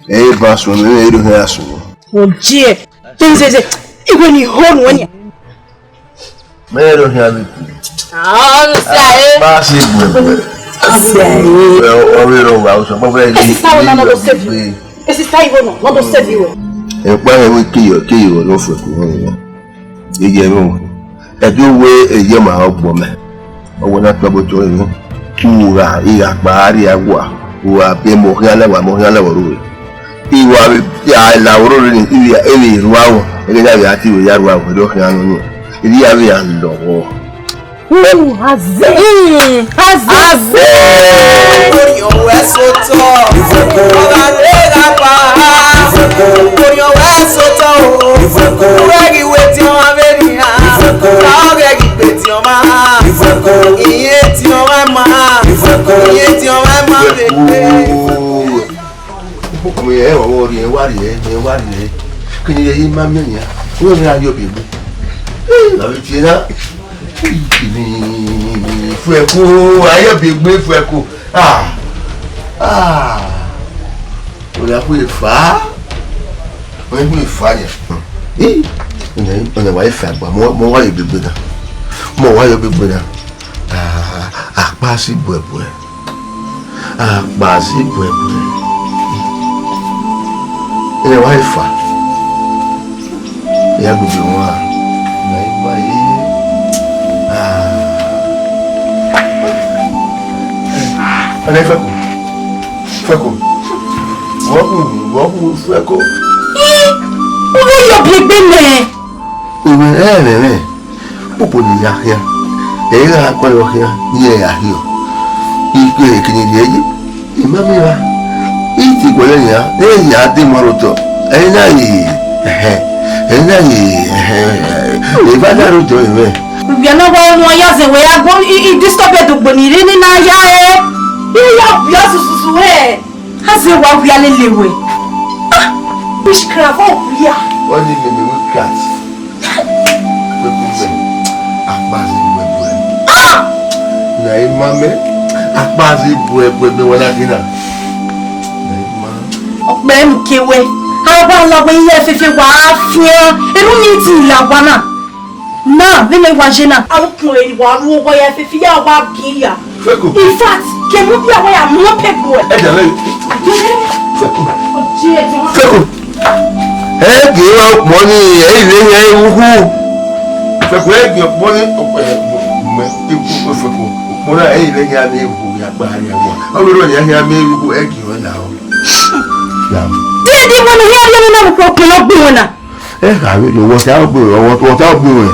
Ẹ i ba sunu, ẹ i do hẹ asunu. Ojiẹ, tẹnzẹzẹ, iwe ni ho nu ẹni. Mẹ i do hẹ ami. Ah, ọnu si ae. Ba si bu ẹbu. Si ae. Ẹ, ọ vbe rọ wa, o sọ, bọbọ ẹ. Ẹ sista wo na nọ do save you? Ẹ sista wo na nọ do save you? Ẹ pa ẹ wẹ kiyọ, kiyọ nọ fẹ ko. Iye mwẹ. Ẹdẹ uwẹ eye ma ọ gbọ mẹ. Ọ wẹ na tọ bọ tọ enu. U gha, I gha kpa rria wa. U gha biẹ mẹ okhian lẹ wa, mẹ okhian lẹ wa rre. I wa vbe ya la oro rre ni, I vbe, I vbe rua wọ. Ẹghẹ ya vbe a ti vbe ya rua wọ, ẹdẹ okhian nọ. I vbe ya vbe ya lọghọ. Aze. Aze. Orí òun ẹ sọ tọ. Ọba rẹ gha pa. Orí òun ẹ sọ tọ o. Wẹ́ẹ̀gì wé tí wọ́n bẹ nìyà. Ọ̀gẹ̀gì pé tí wọ́n máa. Iye tí wọ́n máa ma. Iye tí wọ́n máa ma bèbè. Ọmọ yẹn, ẹ wọ, ẹ wá rhie, ẹ wá rhie. Kí ni ẹ i ma miẹn nian? Wẹ rhie ayọ biẹ egbe. Ẹ, la vbe tie na. Fuẹko, ayọ biẹ egbe Fuẹko. Ah. Ah. Ọna khui efa. Ọna khui efa nian. Ih, ọna, ọna wa efa gba, mẹ, mẹ wa yọ biẹ egbe na. Mẹ wa yọ biẹ egbe na. Ah, akpa si buẹbuẹ. Akpa si buẹbuẹ. Ẹ wa efa. Ya gbogbo wọn a. Na igba ye. Ah. Ẹnẹ Fuẹko. Fuẹko. Wọ́n kù, wọ́n kù Fuẹko. Ih, u vbe yọ biẹ egbe mẹ. Ìwé ẹrẹ̀rẹ̀. Kpokpo ne I ya khian, ẹ i gha kpẹlọ khian, ne I ya khian. I kpe kini rhie yi, I ma miẹn evba. I ti gualọ nian, ne I ya dẹ emọ rre otọ. Ẹ i na ghi, ẹhẹn, ẹ i na ghi, ẹhẹn, eva na rre otọ mwẹ. Uwia na wa wọn ya zẹ wẹ ya gbọ, I, I disturb ẹdogbo ni rre ne I na ya ẹre. I ya bia sususu hẹ. Aze wa wia lele wẹ. Ah, witchcraft, ọ wia. Wọ́n ní mẹ̀mẹ̀ witchcraft. Pẹpẹ mẹ, akpa si buẹbuẹ. Ah! Na ima mẹ, akpa si buẹbuẹ mẹ wala kina. Na ima. Ọkpẹrẹ mu ke wẹ. Awa la wẹ iye ẹfẹfẹ wa fian. Enu ni ti la wa na. Na, vbene wa ye na, a ru ukpọn vbe wa ru owa ya ẹfẹfẹ ya wa gin ya. Fuẹko. In fact, kẹ mu bi a wa ya mu pẹ gbe. Ẹ jà lẹ́yìn. Fuẹko. Ọ jẹ ẹjọ. Fuẹko. Ẹ gẹ wa ọkpọ ni, ẹ i vbe yan iruhu. Fuẹko, ẹ gẹ ọkpọ ni, ọkpọ ẹ mẹ, Fuẹko, ọkpọ na, ẹ i vbe yan iruhu ya gba ya wa. Ọ vbe rọ ya yan iruhu, ẹ gẹ ọ la o. La. Di, di, mo ni ya, ya, na, na, ko, ko, no, gbe wọn na. Ẹ gha vbe lo, wọta ọ gbe ruẹ, wọta ọ gbe ruẹ,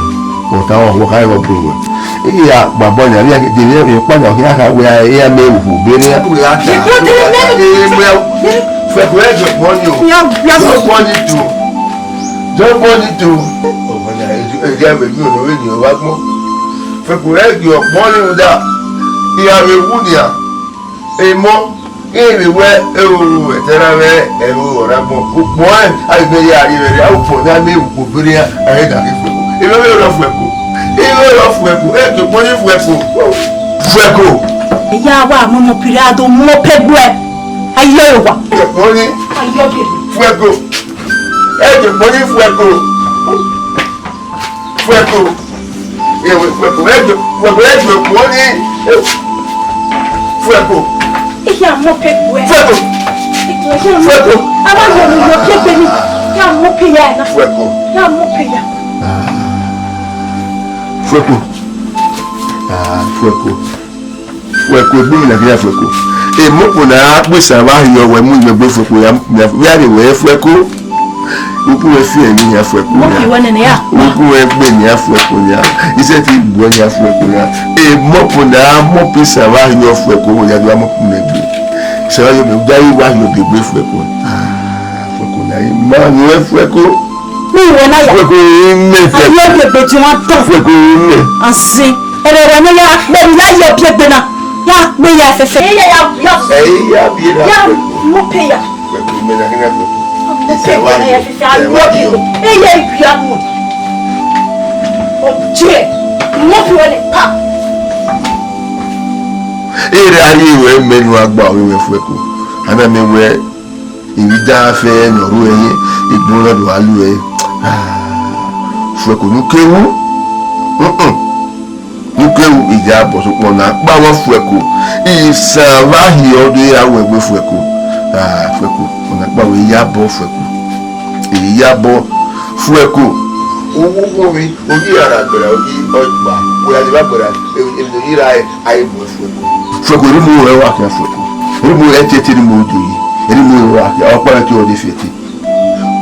wọta ọ, wọta ọ gbe ruẹ. Iya, baba na, ya, de, ya, ya, pa na, ya, ha, wẹ, ya, mẹ, wu, be, ya. Fuẹko, ẹ jọ pọn ni o. Ya, ya. Jọ pọn ni tu. Jọ pọn ni tu. Ọmọ na, ẹ, ẹ, ẹ, ẹ, ẹ, ẹ, ẹ, wa gbọn. Fuẹko, ẹ jọ pọn ni da. Iya, vbe wu ni a. Emọ, ẹ vbe wẹ, ẹ, o, ẹtẹ na mwẹ, ẹ, o, ọre agbọn. Ukpọn ẹ, a vbe ya rri vbe rre, a ukpọn ne a miẹn ukpo bere iran, a rhe da ke Fuẹko. Emọ vbe rọ Fuẹko. Emọ rọ Fuẹko. Ẹ ke ukpọn ni Fuẹko. Fuẹko. Iya wa mọmọ piri a do mọ pẹ gbuẹ. Ayọ wa. Ukpọn ni. Ayọ ke. Fuẹko. Ẹ ke ukpọn ni Fuẹko. Fuẹko. Ewe, Fuẹko, ẹ jọ, Fuẹko, ẹ jọ, Fuẹko ni. Fuẹko. Iya mọ pẹ gbuẹ. Fuẹko. Fuẹko. A ma yọ lu yọ ke gbe ni. Ya mọ pẹ ya na. Fuẹko. Ya mọ pẹ ya. Fuẹko. Ah, Fuẹko. Fuẹko, egbe na ke ya Fuẹko. Emọ kpo na a kpe sa vba hiọ wẹ mu yọ egbe Fuẹko ya, ya, ya re wẹ Fuẹko. Ukun mwẹ fi ẹmwẹ yan Fuẹko. Mop nia. Iwẹ nene ya kpa. Ukun mwẹ gbe yan Fuẹko nia. Isẹ ti gbuẹ yan Fuẹko nia. E mop na, mop isa vbe ahiọn Fuẹko, ya do mop mẹ gbe. Isa vbe ahiọn mẹ, da yi wa hiọn gbe gbe Fuẹko. Ah, Fuẹko na, ima nuẹn Fuẹko. Ni wẹ na ya. Fuẹko i mẹ. Ayi o gbe ju wa tọ. Fuẹko i mẹ. Asin. Ẹrẹ wẹ ne ya kpe, ya yọ biẹ gbe na. Ya kpe ya fẹfẹ. Ẹ ya, ya. Ẹ ya biẹ na. Ya, Fuẹko. Mop ya. Fuẹko, mẹ na kina Fuẹko. Ẹ wa ye, ẹ wa ye. Ẹ ye ria mu. Ọjẹ, mop wẹ ne pa. Ere a ye wẹ mẹ nu agba wẹ Fuẹko. Ana mẹ wẹ, ivbi da fẹ ne ọ ru ẹre, egbọn na do a lu ẹre. Ah, Fuẹko ne u ke wu. Mm-mm. Ukẹru iyabọ sokpan ọna kpa wẹ Fuẹko, isan vbe ahiẹ ọdọ ya wẹ wẹ Fuẹko. Ah, Fuẹko, ọna kpa wẹ iyabọ Fuẹko. Iyabọ Fuẹko. Owọ vbe ogi ra na gbẹra ogi ọkpa, wẹ a deba gbẹra, emwi ne ogi ra ẹre, a i mu Fuẹko. Fuẹko, erriọ mu rẹ wa khian Fuẹko. Erriọ mu rẹ tietie ni mu do yi. Erriọ mu rẹ wa khian, ọkpa rẹ te ọ de fiẹte.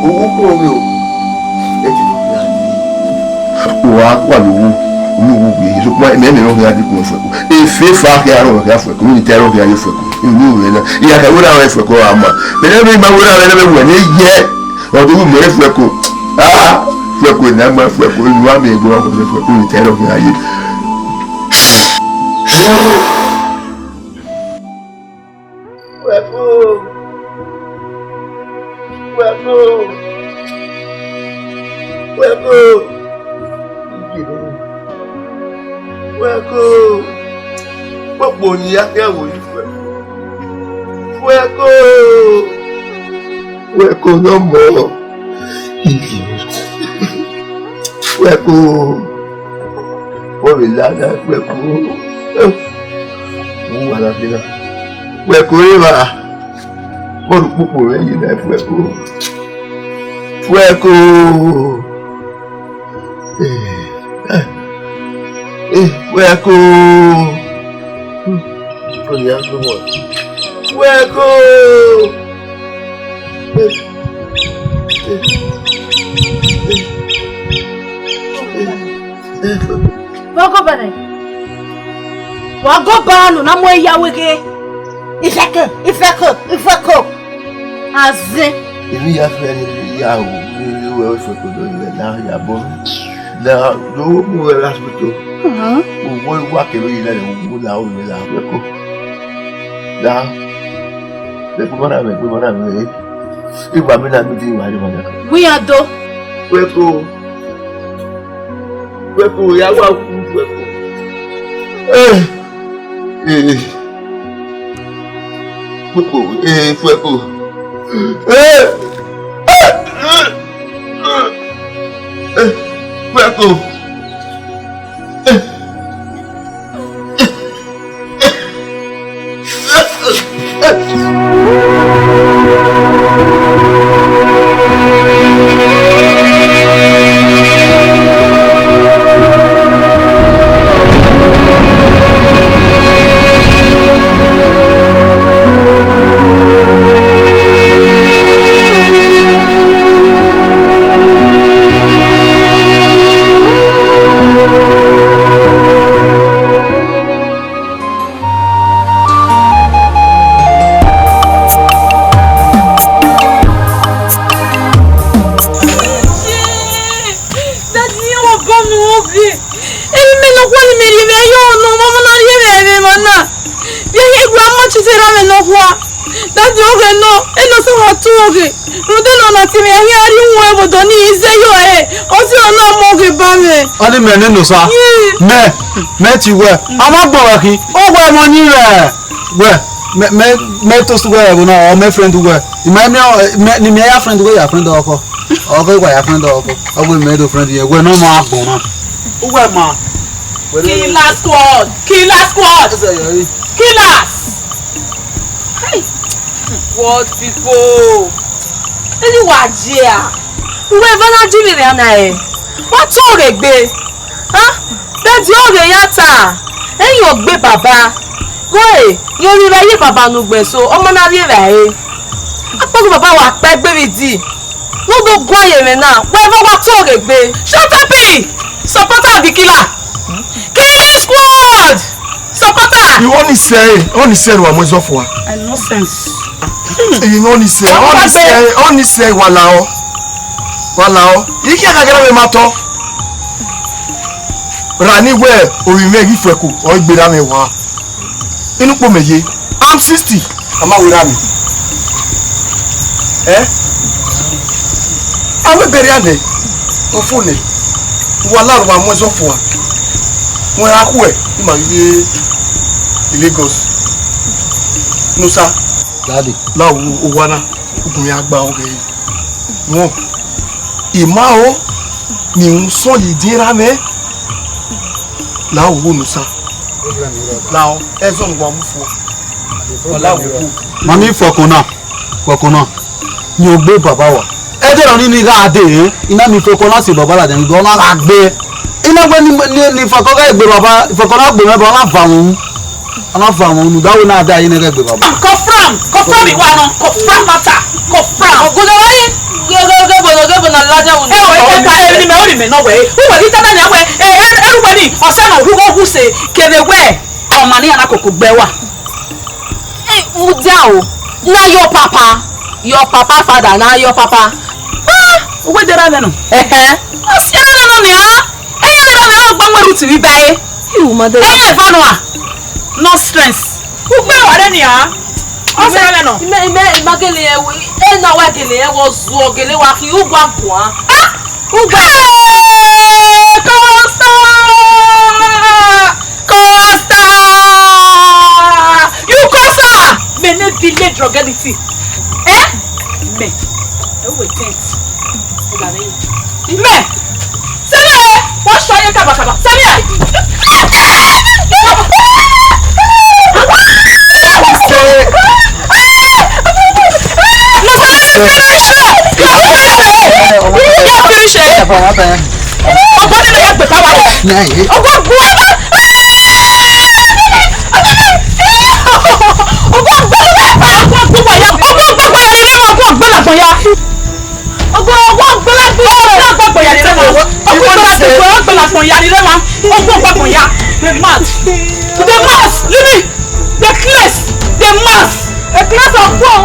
Owọ kọ vbe o. Ẹ ti do khian. Wa kua lo wo, unu wo gbe, sokpan mẹ mẹ no khian di kun Fuẹko. Efe fa khian aro khian Fuẹko, ni te aro khian ye Fuẹko. Unu wẹ na. Iya ka wẹrẹ aro Fuẹko a ma. Bẹlẹ mẹ ma wẹrẹ aro mẹ wẹ ne yẹ. Ọ do mu Fuẹko. Ah, Fuẹko na ma Fuẹko, unu a mẹ gbe wa Fuẹko, ni te aro khian ye. Fuẹko! Fuẹko! Fuẹko! Fuẹko! Kpokpo ne I ya khian vbe ori Fuẹko. Fuẹko! Fuẹko ne ọ mọ. Fuẹko! Wẹ vbe lada Fuẹko. Uwa na kina. Fuẹko re evba. Bọọlu kpokpo mwẹ ye na Fuẹko. Fuẹko. Eh, eh, eh, Fuẹko. Fuẹko. Vbe ọ gọba nẹ? Wa gọba nọ na mu ẹre ya weghe. Ifẹko, ifẹko, ifẹko. Azẹn. Emwi ya fẹ ne ya ru, ne wẹ Fuẹko do yẹ na ya bọ. Na do mu wẹ ra soto. Mhm. Wo wa kẹ vbe yi na, wo la, wo la Fuẹko. La. Fuẹko, mara mẹ, Fuẹko, mara mẹ. Igba mi na mi di wa ni ma na. Gu iran do. Fuẹko. Fuẹko, ya wa ku Fuẹko. Eh. Eh. Fuẹko, eh, Fuẹko. Eh. Eh. Eh. Fuẹko. Daddy, iran wa ba mwẹ oghe. Emwi mẹ nọkhua ne imẹ rhie vbe ẹre, ọ nọ, ọmọ na rhie vbe ẹmwẹ emwa na. Vbe ẹre, grandma, te I zẹ erha mwẹ nọkhua. Daddy, oghe nọ, Enosa wa tu oghe. Rhunmwuda ne ọ na tie mwẹ, a ghi a rrie uhunmwu ẹvbo odọ nii, I zẹ yọ ẹre, ọ sẹ ọna mu oghe ba mwẹ. Ọni mẹ ne Enosa. Mẹ, mẹ ti wẹ, a ma gbẹn wẹ khin, uwẹ mọ yin mwẹ. Wẹ, mẹ, mẹ, mẹ toast uwẹ ẹvbo na, ọ mẹ friend uwẹ. I ma miẹn, mẹ, ne imẹ ya friend uwẹ, ya friend ọkọ. Ọkọ, wa ya friend ọkọ. Ọ wẹ mẹ do friend yẹ, wẹ ne ọ ma gbọn na. Uwẹ ma. Killer squad! Killer squad! Ẹsẹ yọ yi. Killers! Hey! What people? Eni wa jia? Uwẹ eva na ji vbe rre ana ẹre. Wa tọn oghe gbe. Ha? Daddy, oghe ya ta. Ẹyin ọ gbe baba. Ghoe, ye ovbi evbare ye baba ne ugbẹn so, ọmọ na rrie evbare. Akpọghe baba wa kpa egbe vbe idi. Gu do gua ye mwẹ na, wẹ vbe wa tuẹ ghe egbe. Shut up, supporter of the killer. Killing squad! Supporter! Iwọ ni sẹ, ọ ni sẹ wa mu ẹzọ fua. A nonsense. Iwọ ni sẹ, ọ ni sẹ, ọ ni sẹ wa la ọ. Wa la ọ. Iki akagẹrẹ vbe ma tọ. Ra ni wẹ ovbi mwẹ ghi fuẹko, ọ gberra mwẹ wa. Inu kpo mẹ ye. I'm sixty. A ma werriẹ vbe. Eh? A wẹ bẹrriẹ nẹ. Ọ fo nẹ. Wa la ọ wa mu ẹzọ fua. Wẹ ra khuẹ, ima ghi ye Lagos. Nusa. Daddy. La wo owa na. Ugun ya gba ọghẹ. Wọn. Ima o, ni un sọn ye ediẹn ra mwẹ. La wo Nusa. La ọ, ẹzọ ne uwa mu fua. Ọ la wo. Mami, fọkàn na, fọkàn na. Ni ogbe baba wa. Ẹdẹ nọ ni gha dee, I na miẹn fọkàn na sẹ baba ladian, ọ na gha gbe. I na wẹ ni, ni, ni fọkàn gha gbe baba, fọkàn na gbe mwẹ ba, ọ na va wọn. Ọ na va wọn unu, da wẹ na da ye ne gha gbe baba. Confirm, confirm iwa nọ, confirm matter, confirm. Ogodo wa yi, ge, ge, ge, bono, ge, bono, ladian unu. Ẹ o, ẹ ta ẹ ni mẹ, o ni mẹ nọ wẹ. Uwẹ ghi ta da ni wẹ, ẹ, ẹ, ẹ, uwẹ ni, ọsẹ nọ, hu, hu se, kevbe wẹ. Ọma ne iran na koko gbe wa. Eh, mudia o, na your papa, your papa father, na your papa. Ah, uwe dera vẹ nọ. Ẹhẹn. Ọ si ẹre nọ nia. Ẹyẹ dera vẹ nọ gba wẹ ruti vbe iba e. You mother. Ẹyẹ eva nọ a. Nonsense. Ugbe wa re nia. Ọ si ẹre nọ. Ime, ime, ima gele ẹwe. E na wa gele ẹwe, ọ zuọ gele wa khin, ugua guan. Ah! Ugua. Hey, Costa! Costa! You Costa! Mẹ ne delay drug anything. Eh? Mẹ. Ẹ wẹ tent. Mẹ. Sẹ́lẹ̀, wọ́n sọ yẹn kàbàkàbà. Sẹ́lẹ̀. Ọgbọ́n nínú yẹn pè báwa. Ọgbọ́n bu ọgbọ́n. Ọgbọ́n gbẹgbẹ. Ọgbọ́n gbẹgbẹ. Ọgbọ́n gbẹgbẹ. Ọgbọ́n gbẹgbẹ. Ogo, ogo, ogo, ogo, ogo, ogo, ya ni rẹ ma. Ogo, ogo, ogo, ogo, ogo, ya ni rẹ ma. Ogo, ogo, ogo, ya. The mouth. The mouth. Leave me. The place. The mouth. The place of God.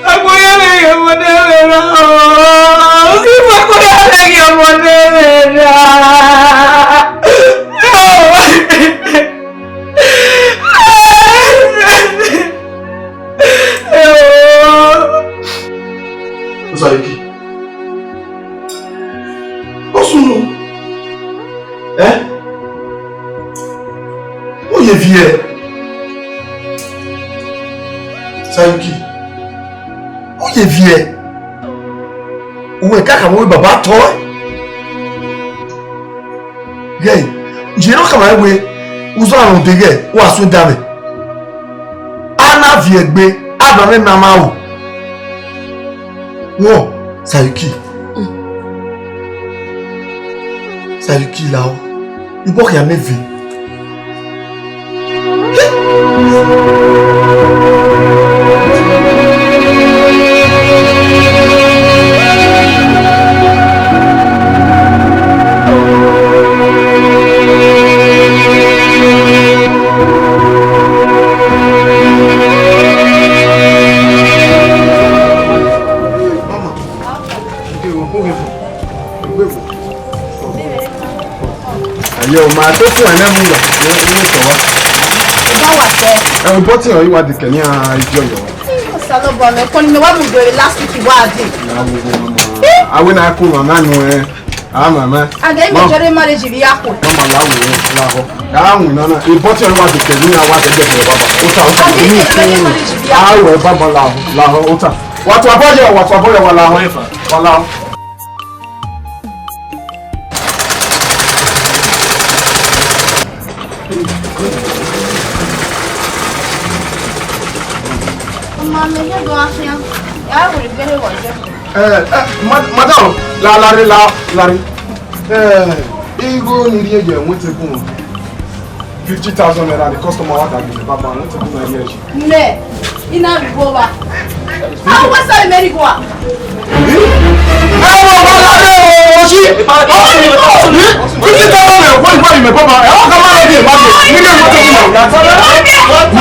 Agboya lẹ ye ọmọ ne mwẹ ra o. Agboya lẹ ye ọmọ ne mwẹ ra. Osariki. Ọ sunu. Eh? Ọ ye viẹ. Sayuki. Ọ ye viẹ. Uwẹ ka kha vbe baba tọ. Gẹ, je ne ọ kha vbe wẹ, uzọ arọn de gẹ, wa sunu da mẹ. A na viẹ egbe, a da mwẹ ma ma ro. Wọ, Sayuki. Sayuki la o. Ibọ khian mẹ ve. Aye, ma to fun ẹnẹ mu ya, ne, ne tọ wa. Ba wa tọ. Ẹ, bọtin ọre wa dikẹ ni a idiọ yọ. Osanobua, mẹ kọni mẹ wa mu do last week wa di. Ya wo wo mama. Awe na ko mama nu ẹ. Ah, mama. And then me jere marriage bi ya ko. Mama, ya wo wo la ho. A winna na, e bọtẹ ọre wa dekẹ ni a wa dekẹ ni baba. Ota, ota. Ni ku. A wẹ baba lahọ, lahọ, ota. Wa tu abọ yọ, wa tu abọ yọ, wa lahọ. Wa lahọ. Ọma, mẹ ye do khian. Ya wẹ gberra wẹ. Eh, eh, ma-, madam, la, la rre, la, la rre. Eh, igho ne I rhie ye wẹtẹ bun. Fifty thousand naira, the customer wa da gele baba, wẹtẹ bun na ye. Mẹ, I na rhie igho vba. A wẹ sẹ mẹ rhie igho a? Fifty thousand naira, wọ́n wá yìí mẹ́ bọ́bá, ẹ̀ wọ́n kà máa lọ bí ẹ̀ máa lọ, nílé ìwé tó kù náà.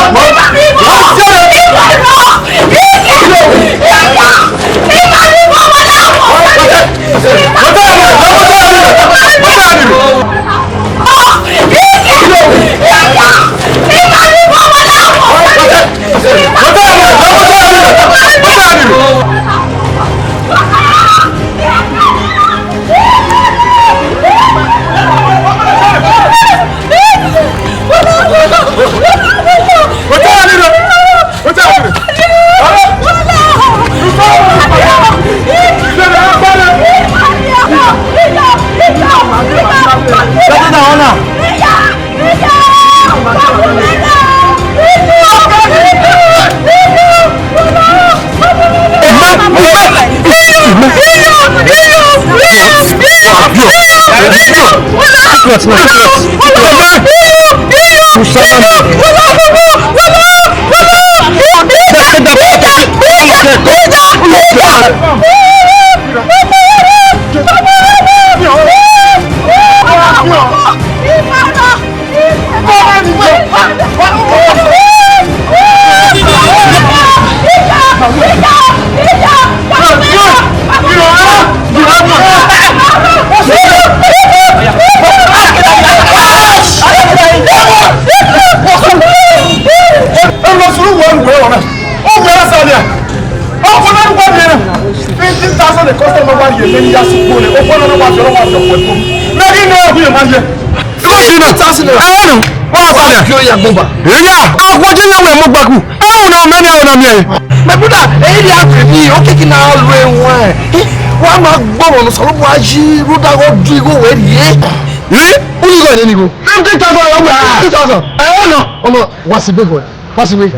Fifteen thousand the customer wa ye, then ya si kpole. O kpole no wa fi, wa fi ọkpọ ẹkpo. Mẹ ghi ne ọ ghi ma ye. Fifteen thousand. Ẹ no, wa fa ya. Kí o ya gbọba. Eya, a wo je ya wẹ mo gbaku. Ẹ o na mẹ ne o na mẹ. My brother, èyí ni a fi mi, o kiki na lu ẹwọn. Wa ma gbọmọ no sọrọ wa yi, ru da go du igho wẹ rhie. Eh? U ni go ni go. Fifteen thousand. Fifteen thousand. Ẹ no. Ọmọ, wa si be go. Pass away.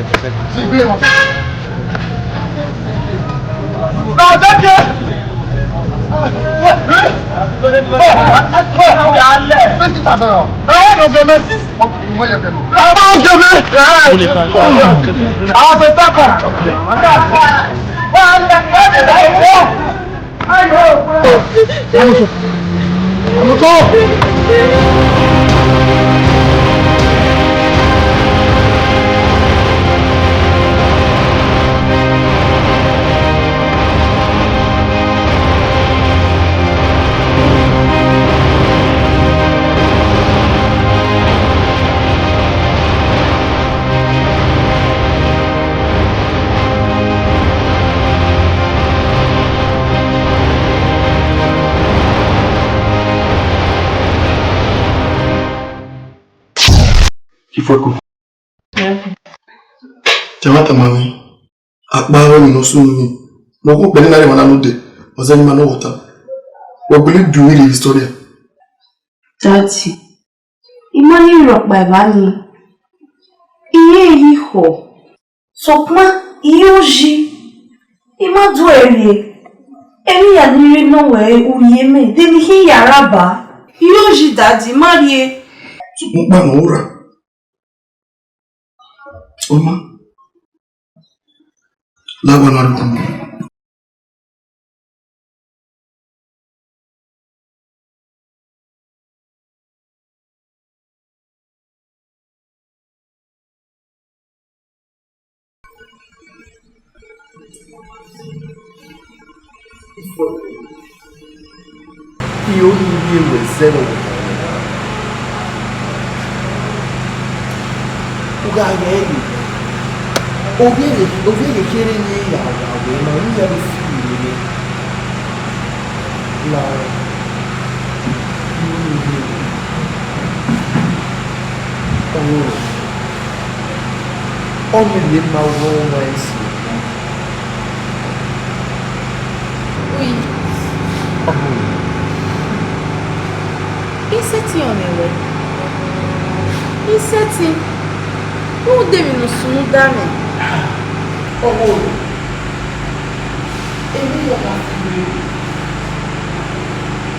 Ifueko. Te wa tama mwẹ, akpa ẹmwẹ ne ọ sunu nii, ne ọ gu ukpẹ ne a rre emwa na node, ọ zẹ ne ima ne ọ vbe ota. Wẹ gbele do iri historia. Daddy, I ma ni rhie ọkpa evba nii. I re yi khọ. Sokpan, I yo yi. I ma do ẹre. Emwi hia ne I rre nọ wẹ u rhie mẹ, de emwi khin ya rra ba. I yo yi, Daddy, I ma rhie. Sokpan ọkpa ne ọ ra. Ọ ma. La wa na rhie ukhu. I ho ni rhie ruẹ zẹ vbe ọvbokhan na. U gha ghẹ ẹre, ovbi ẹre, ovbi ẹre kherhe ne I ya gha wẹ ma, I ya do fi ire nẹ. La, I ho ni rhie ruẹ. Ọmọ rẹ, ọ vbe rhie ma wẹ ọmwa ẹse. Ui. Ọmọ rẹ. I sẹtin ọnii wẹ. I sẹtin. Rhunmwuda emwi ne u sunu da mwẹ. Ọmọ rẹ. Emwi ne ọ ma fi rre,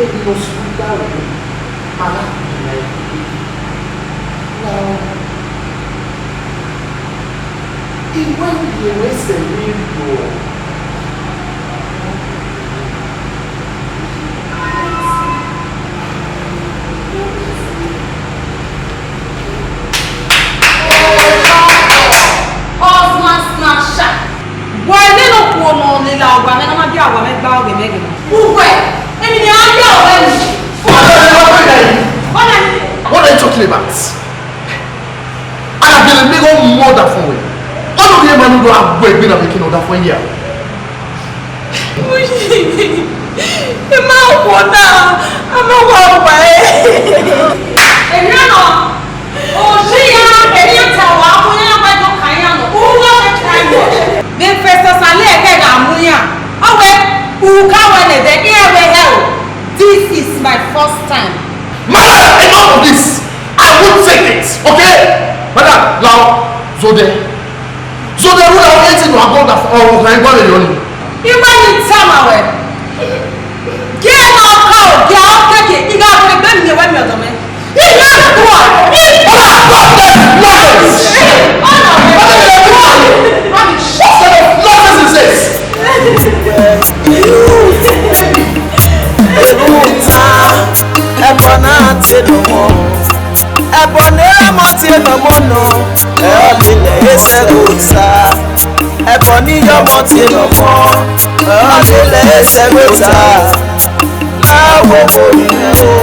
emwi ne ọ sunu da wẹ, a na kpe na ẹre. Na ọ, I wẹ ne I rhie ruẹ sẹ vbe rriọ. Husband snatcher. Wẹ nene okhuo ne ọ lele owa mwẹ ne ọ ma gie owa mwẹ gba ọghe mwẹ ghe. Uwẹ, emwi ne a ya ọghẹ ni. What are you talking about? Ana bẹlẹ ne ọ mọ ọdafẹn wẹ. Ọ do rhie ma ne u do gha gu egbe na vbe eke ne ọdafẹn ya. Uyi, I ma khuo na, a ma wa uwa ẹre. Emwi na nọ, oji ya, emwi ya ta wa, a khuo ya na gba do kan ya nọ, u wa fẹ try what? Vbe Festus Ale ẹghẹ gha mu iran, ọ wẹ, u ka wẹ nẹ dẹ, iran wẹ hẹ o. This is my first time. Madam, enough of this. I won't take it, okay? Madam, lao, zodẹ. Zodẹ, who now eighteen to above that, or can you go to your name? Ima ni tama wẹ. Gie ne ọ ka ogia okiekie, I gha wẹ egbe miẹn wẹ miẹn ọdọ mwẹ. I gha kua, I gha kua. Nonsense! What kind of nonsense is this? Ẹbọ na tie ne ọmọ, ẹbọ ne ọmọ tie ne ọmọ nọ, ẹ ọ lele ẹsẹ ghe ota. Ẹbọ ne iyọmọ tie ne ọmọ, ẹ ọ lele ẹsẹ ghe ota. Láwo kò rí rẹ o,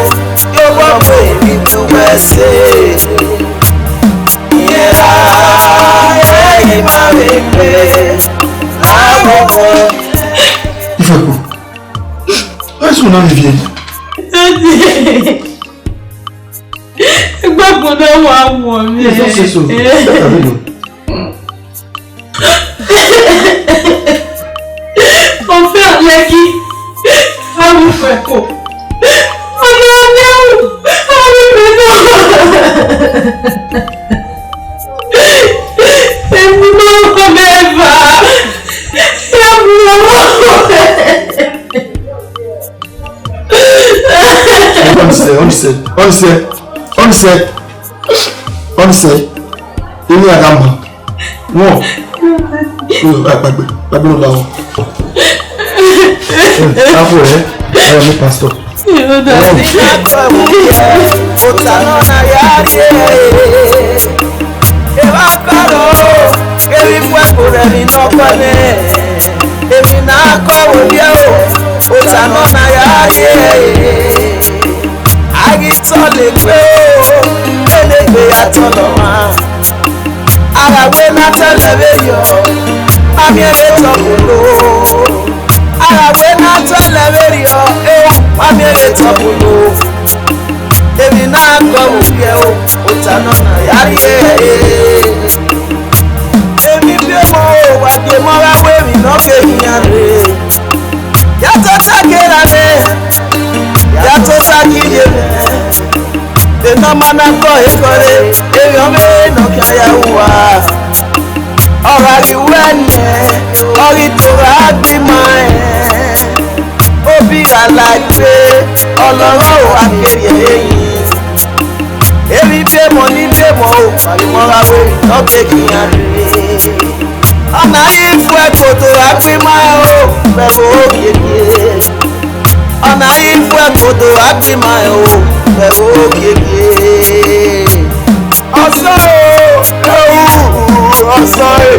yóò wọ́n pé ibi tí wọ́n ṣe. Ìyẹn ra ẹ̀yìn máa rè pé láwo kò. Ifeku, why so now, Vivian? Ẹgbẹ́ kan náà wà wọ̀ mí. Yes, don't say so. Let her be. Ọfẹ alẹki, arúgbó ẹkọ. Ọmọ mi, arúgbó ẹkọ. Èmi náà kọ mẹ́fà. Honestly, honestly, honestly, honestly, honestly, èmi àgàmà. Wọ́n. Gbàgbé, gbàgbé ló la wọn. Káfọ́ ẹ̀, ẹ̀ mi pastor. Ota nọ na ya rie. Eva karo, evi fue kore mi no kone. Evi na ko wo ye o, ota nọ na ya rie. A ghi tọ le gbe o, elegbe ya tọ nọ ma. A gha wẹ ne a tẹlẹ vberriọ, a miẹn vbe tọ koko. A gha wẹ ne a tẹlẹ vberriọ, eu, a miẹn vbe tọ koko. Emwi na gọ vbe uhiẹ o, ota nọ na ya rrie. Emwi biẹ ọmọ o, wa biẹ ọmọ gha wẹ emwi ne ọ ke khian rre. Ya tota kera nẹ, ya tota kidie mwẹ. Ena ọma na gọ ekhọe re, erriọ mwẹ ne ọ khian ya ru uwa. Ọ gha ghi wẹ nẹ, ọ ghi to gha gbe ima rẹn. Obi gha la egbe, ọlọghọ o, a kevbe ẹre yin. Emwi biẹ ọmọ ni biẹ ọmọ o, wa ghi mọ gha wẹ emwi ne ọ ke khian rre. Ọna ghi fu ẹkoto gha gbe ima rẹn o, vbe ẹvbo ogievie. Ọna ghi fu ẹkoto gha gbe ima rẹn o, vbe ẹvbo ogievie. Ọsẹ o, ehu, ọsẹ o,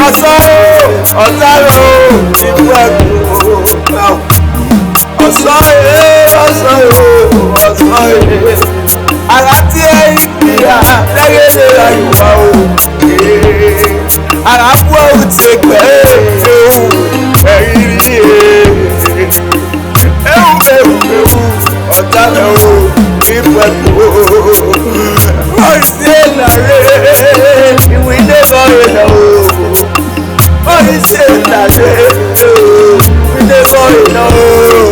ọsẹ o, ọta rẹ o, ibu ẹkpo. Ọsẹ o, ọsẹ o, ọsẹ o. A gha tie ẹre ipia, ẹghẹ ne ra ye uwa o. A gha bu ẹre tie egbe, ehu, ẹre ivie. Ehu, ehu, ehu, ọta rẹ o. Ifuẹko, ọ i si ena rre, iwinna eghọ re na o. Ọ i si ena rre, iwinna eghọ re na o.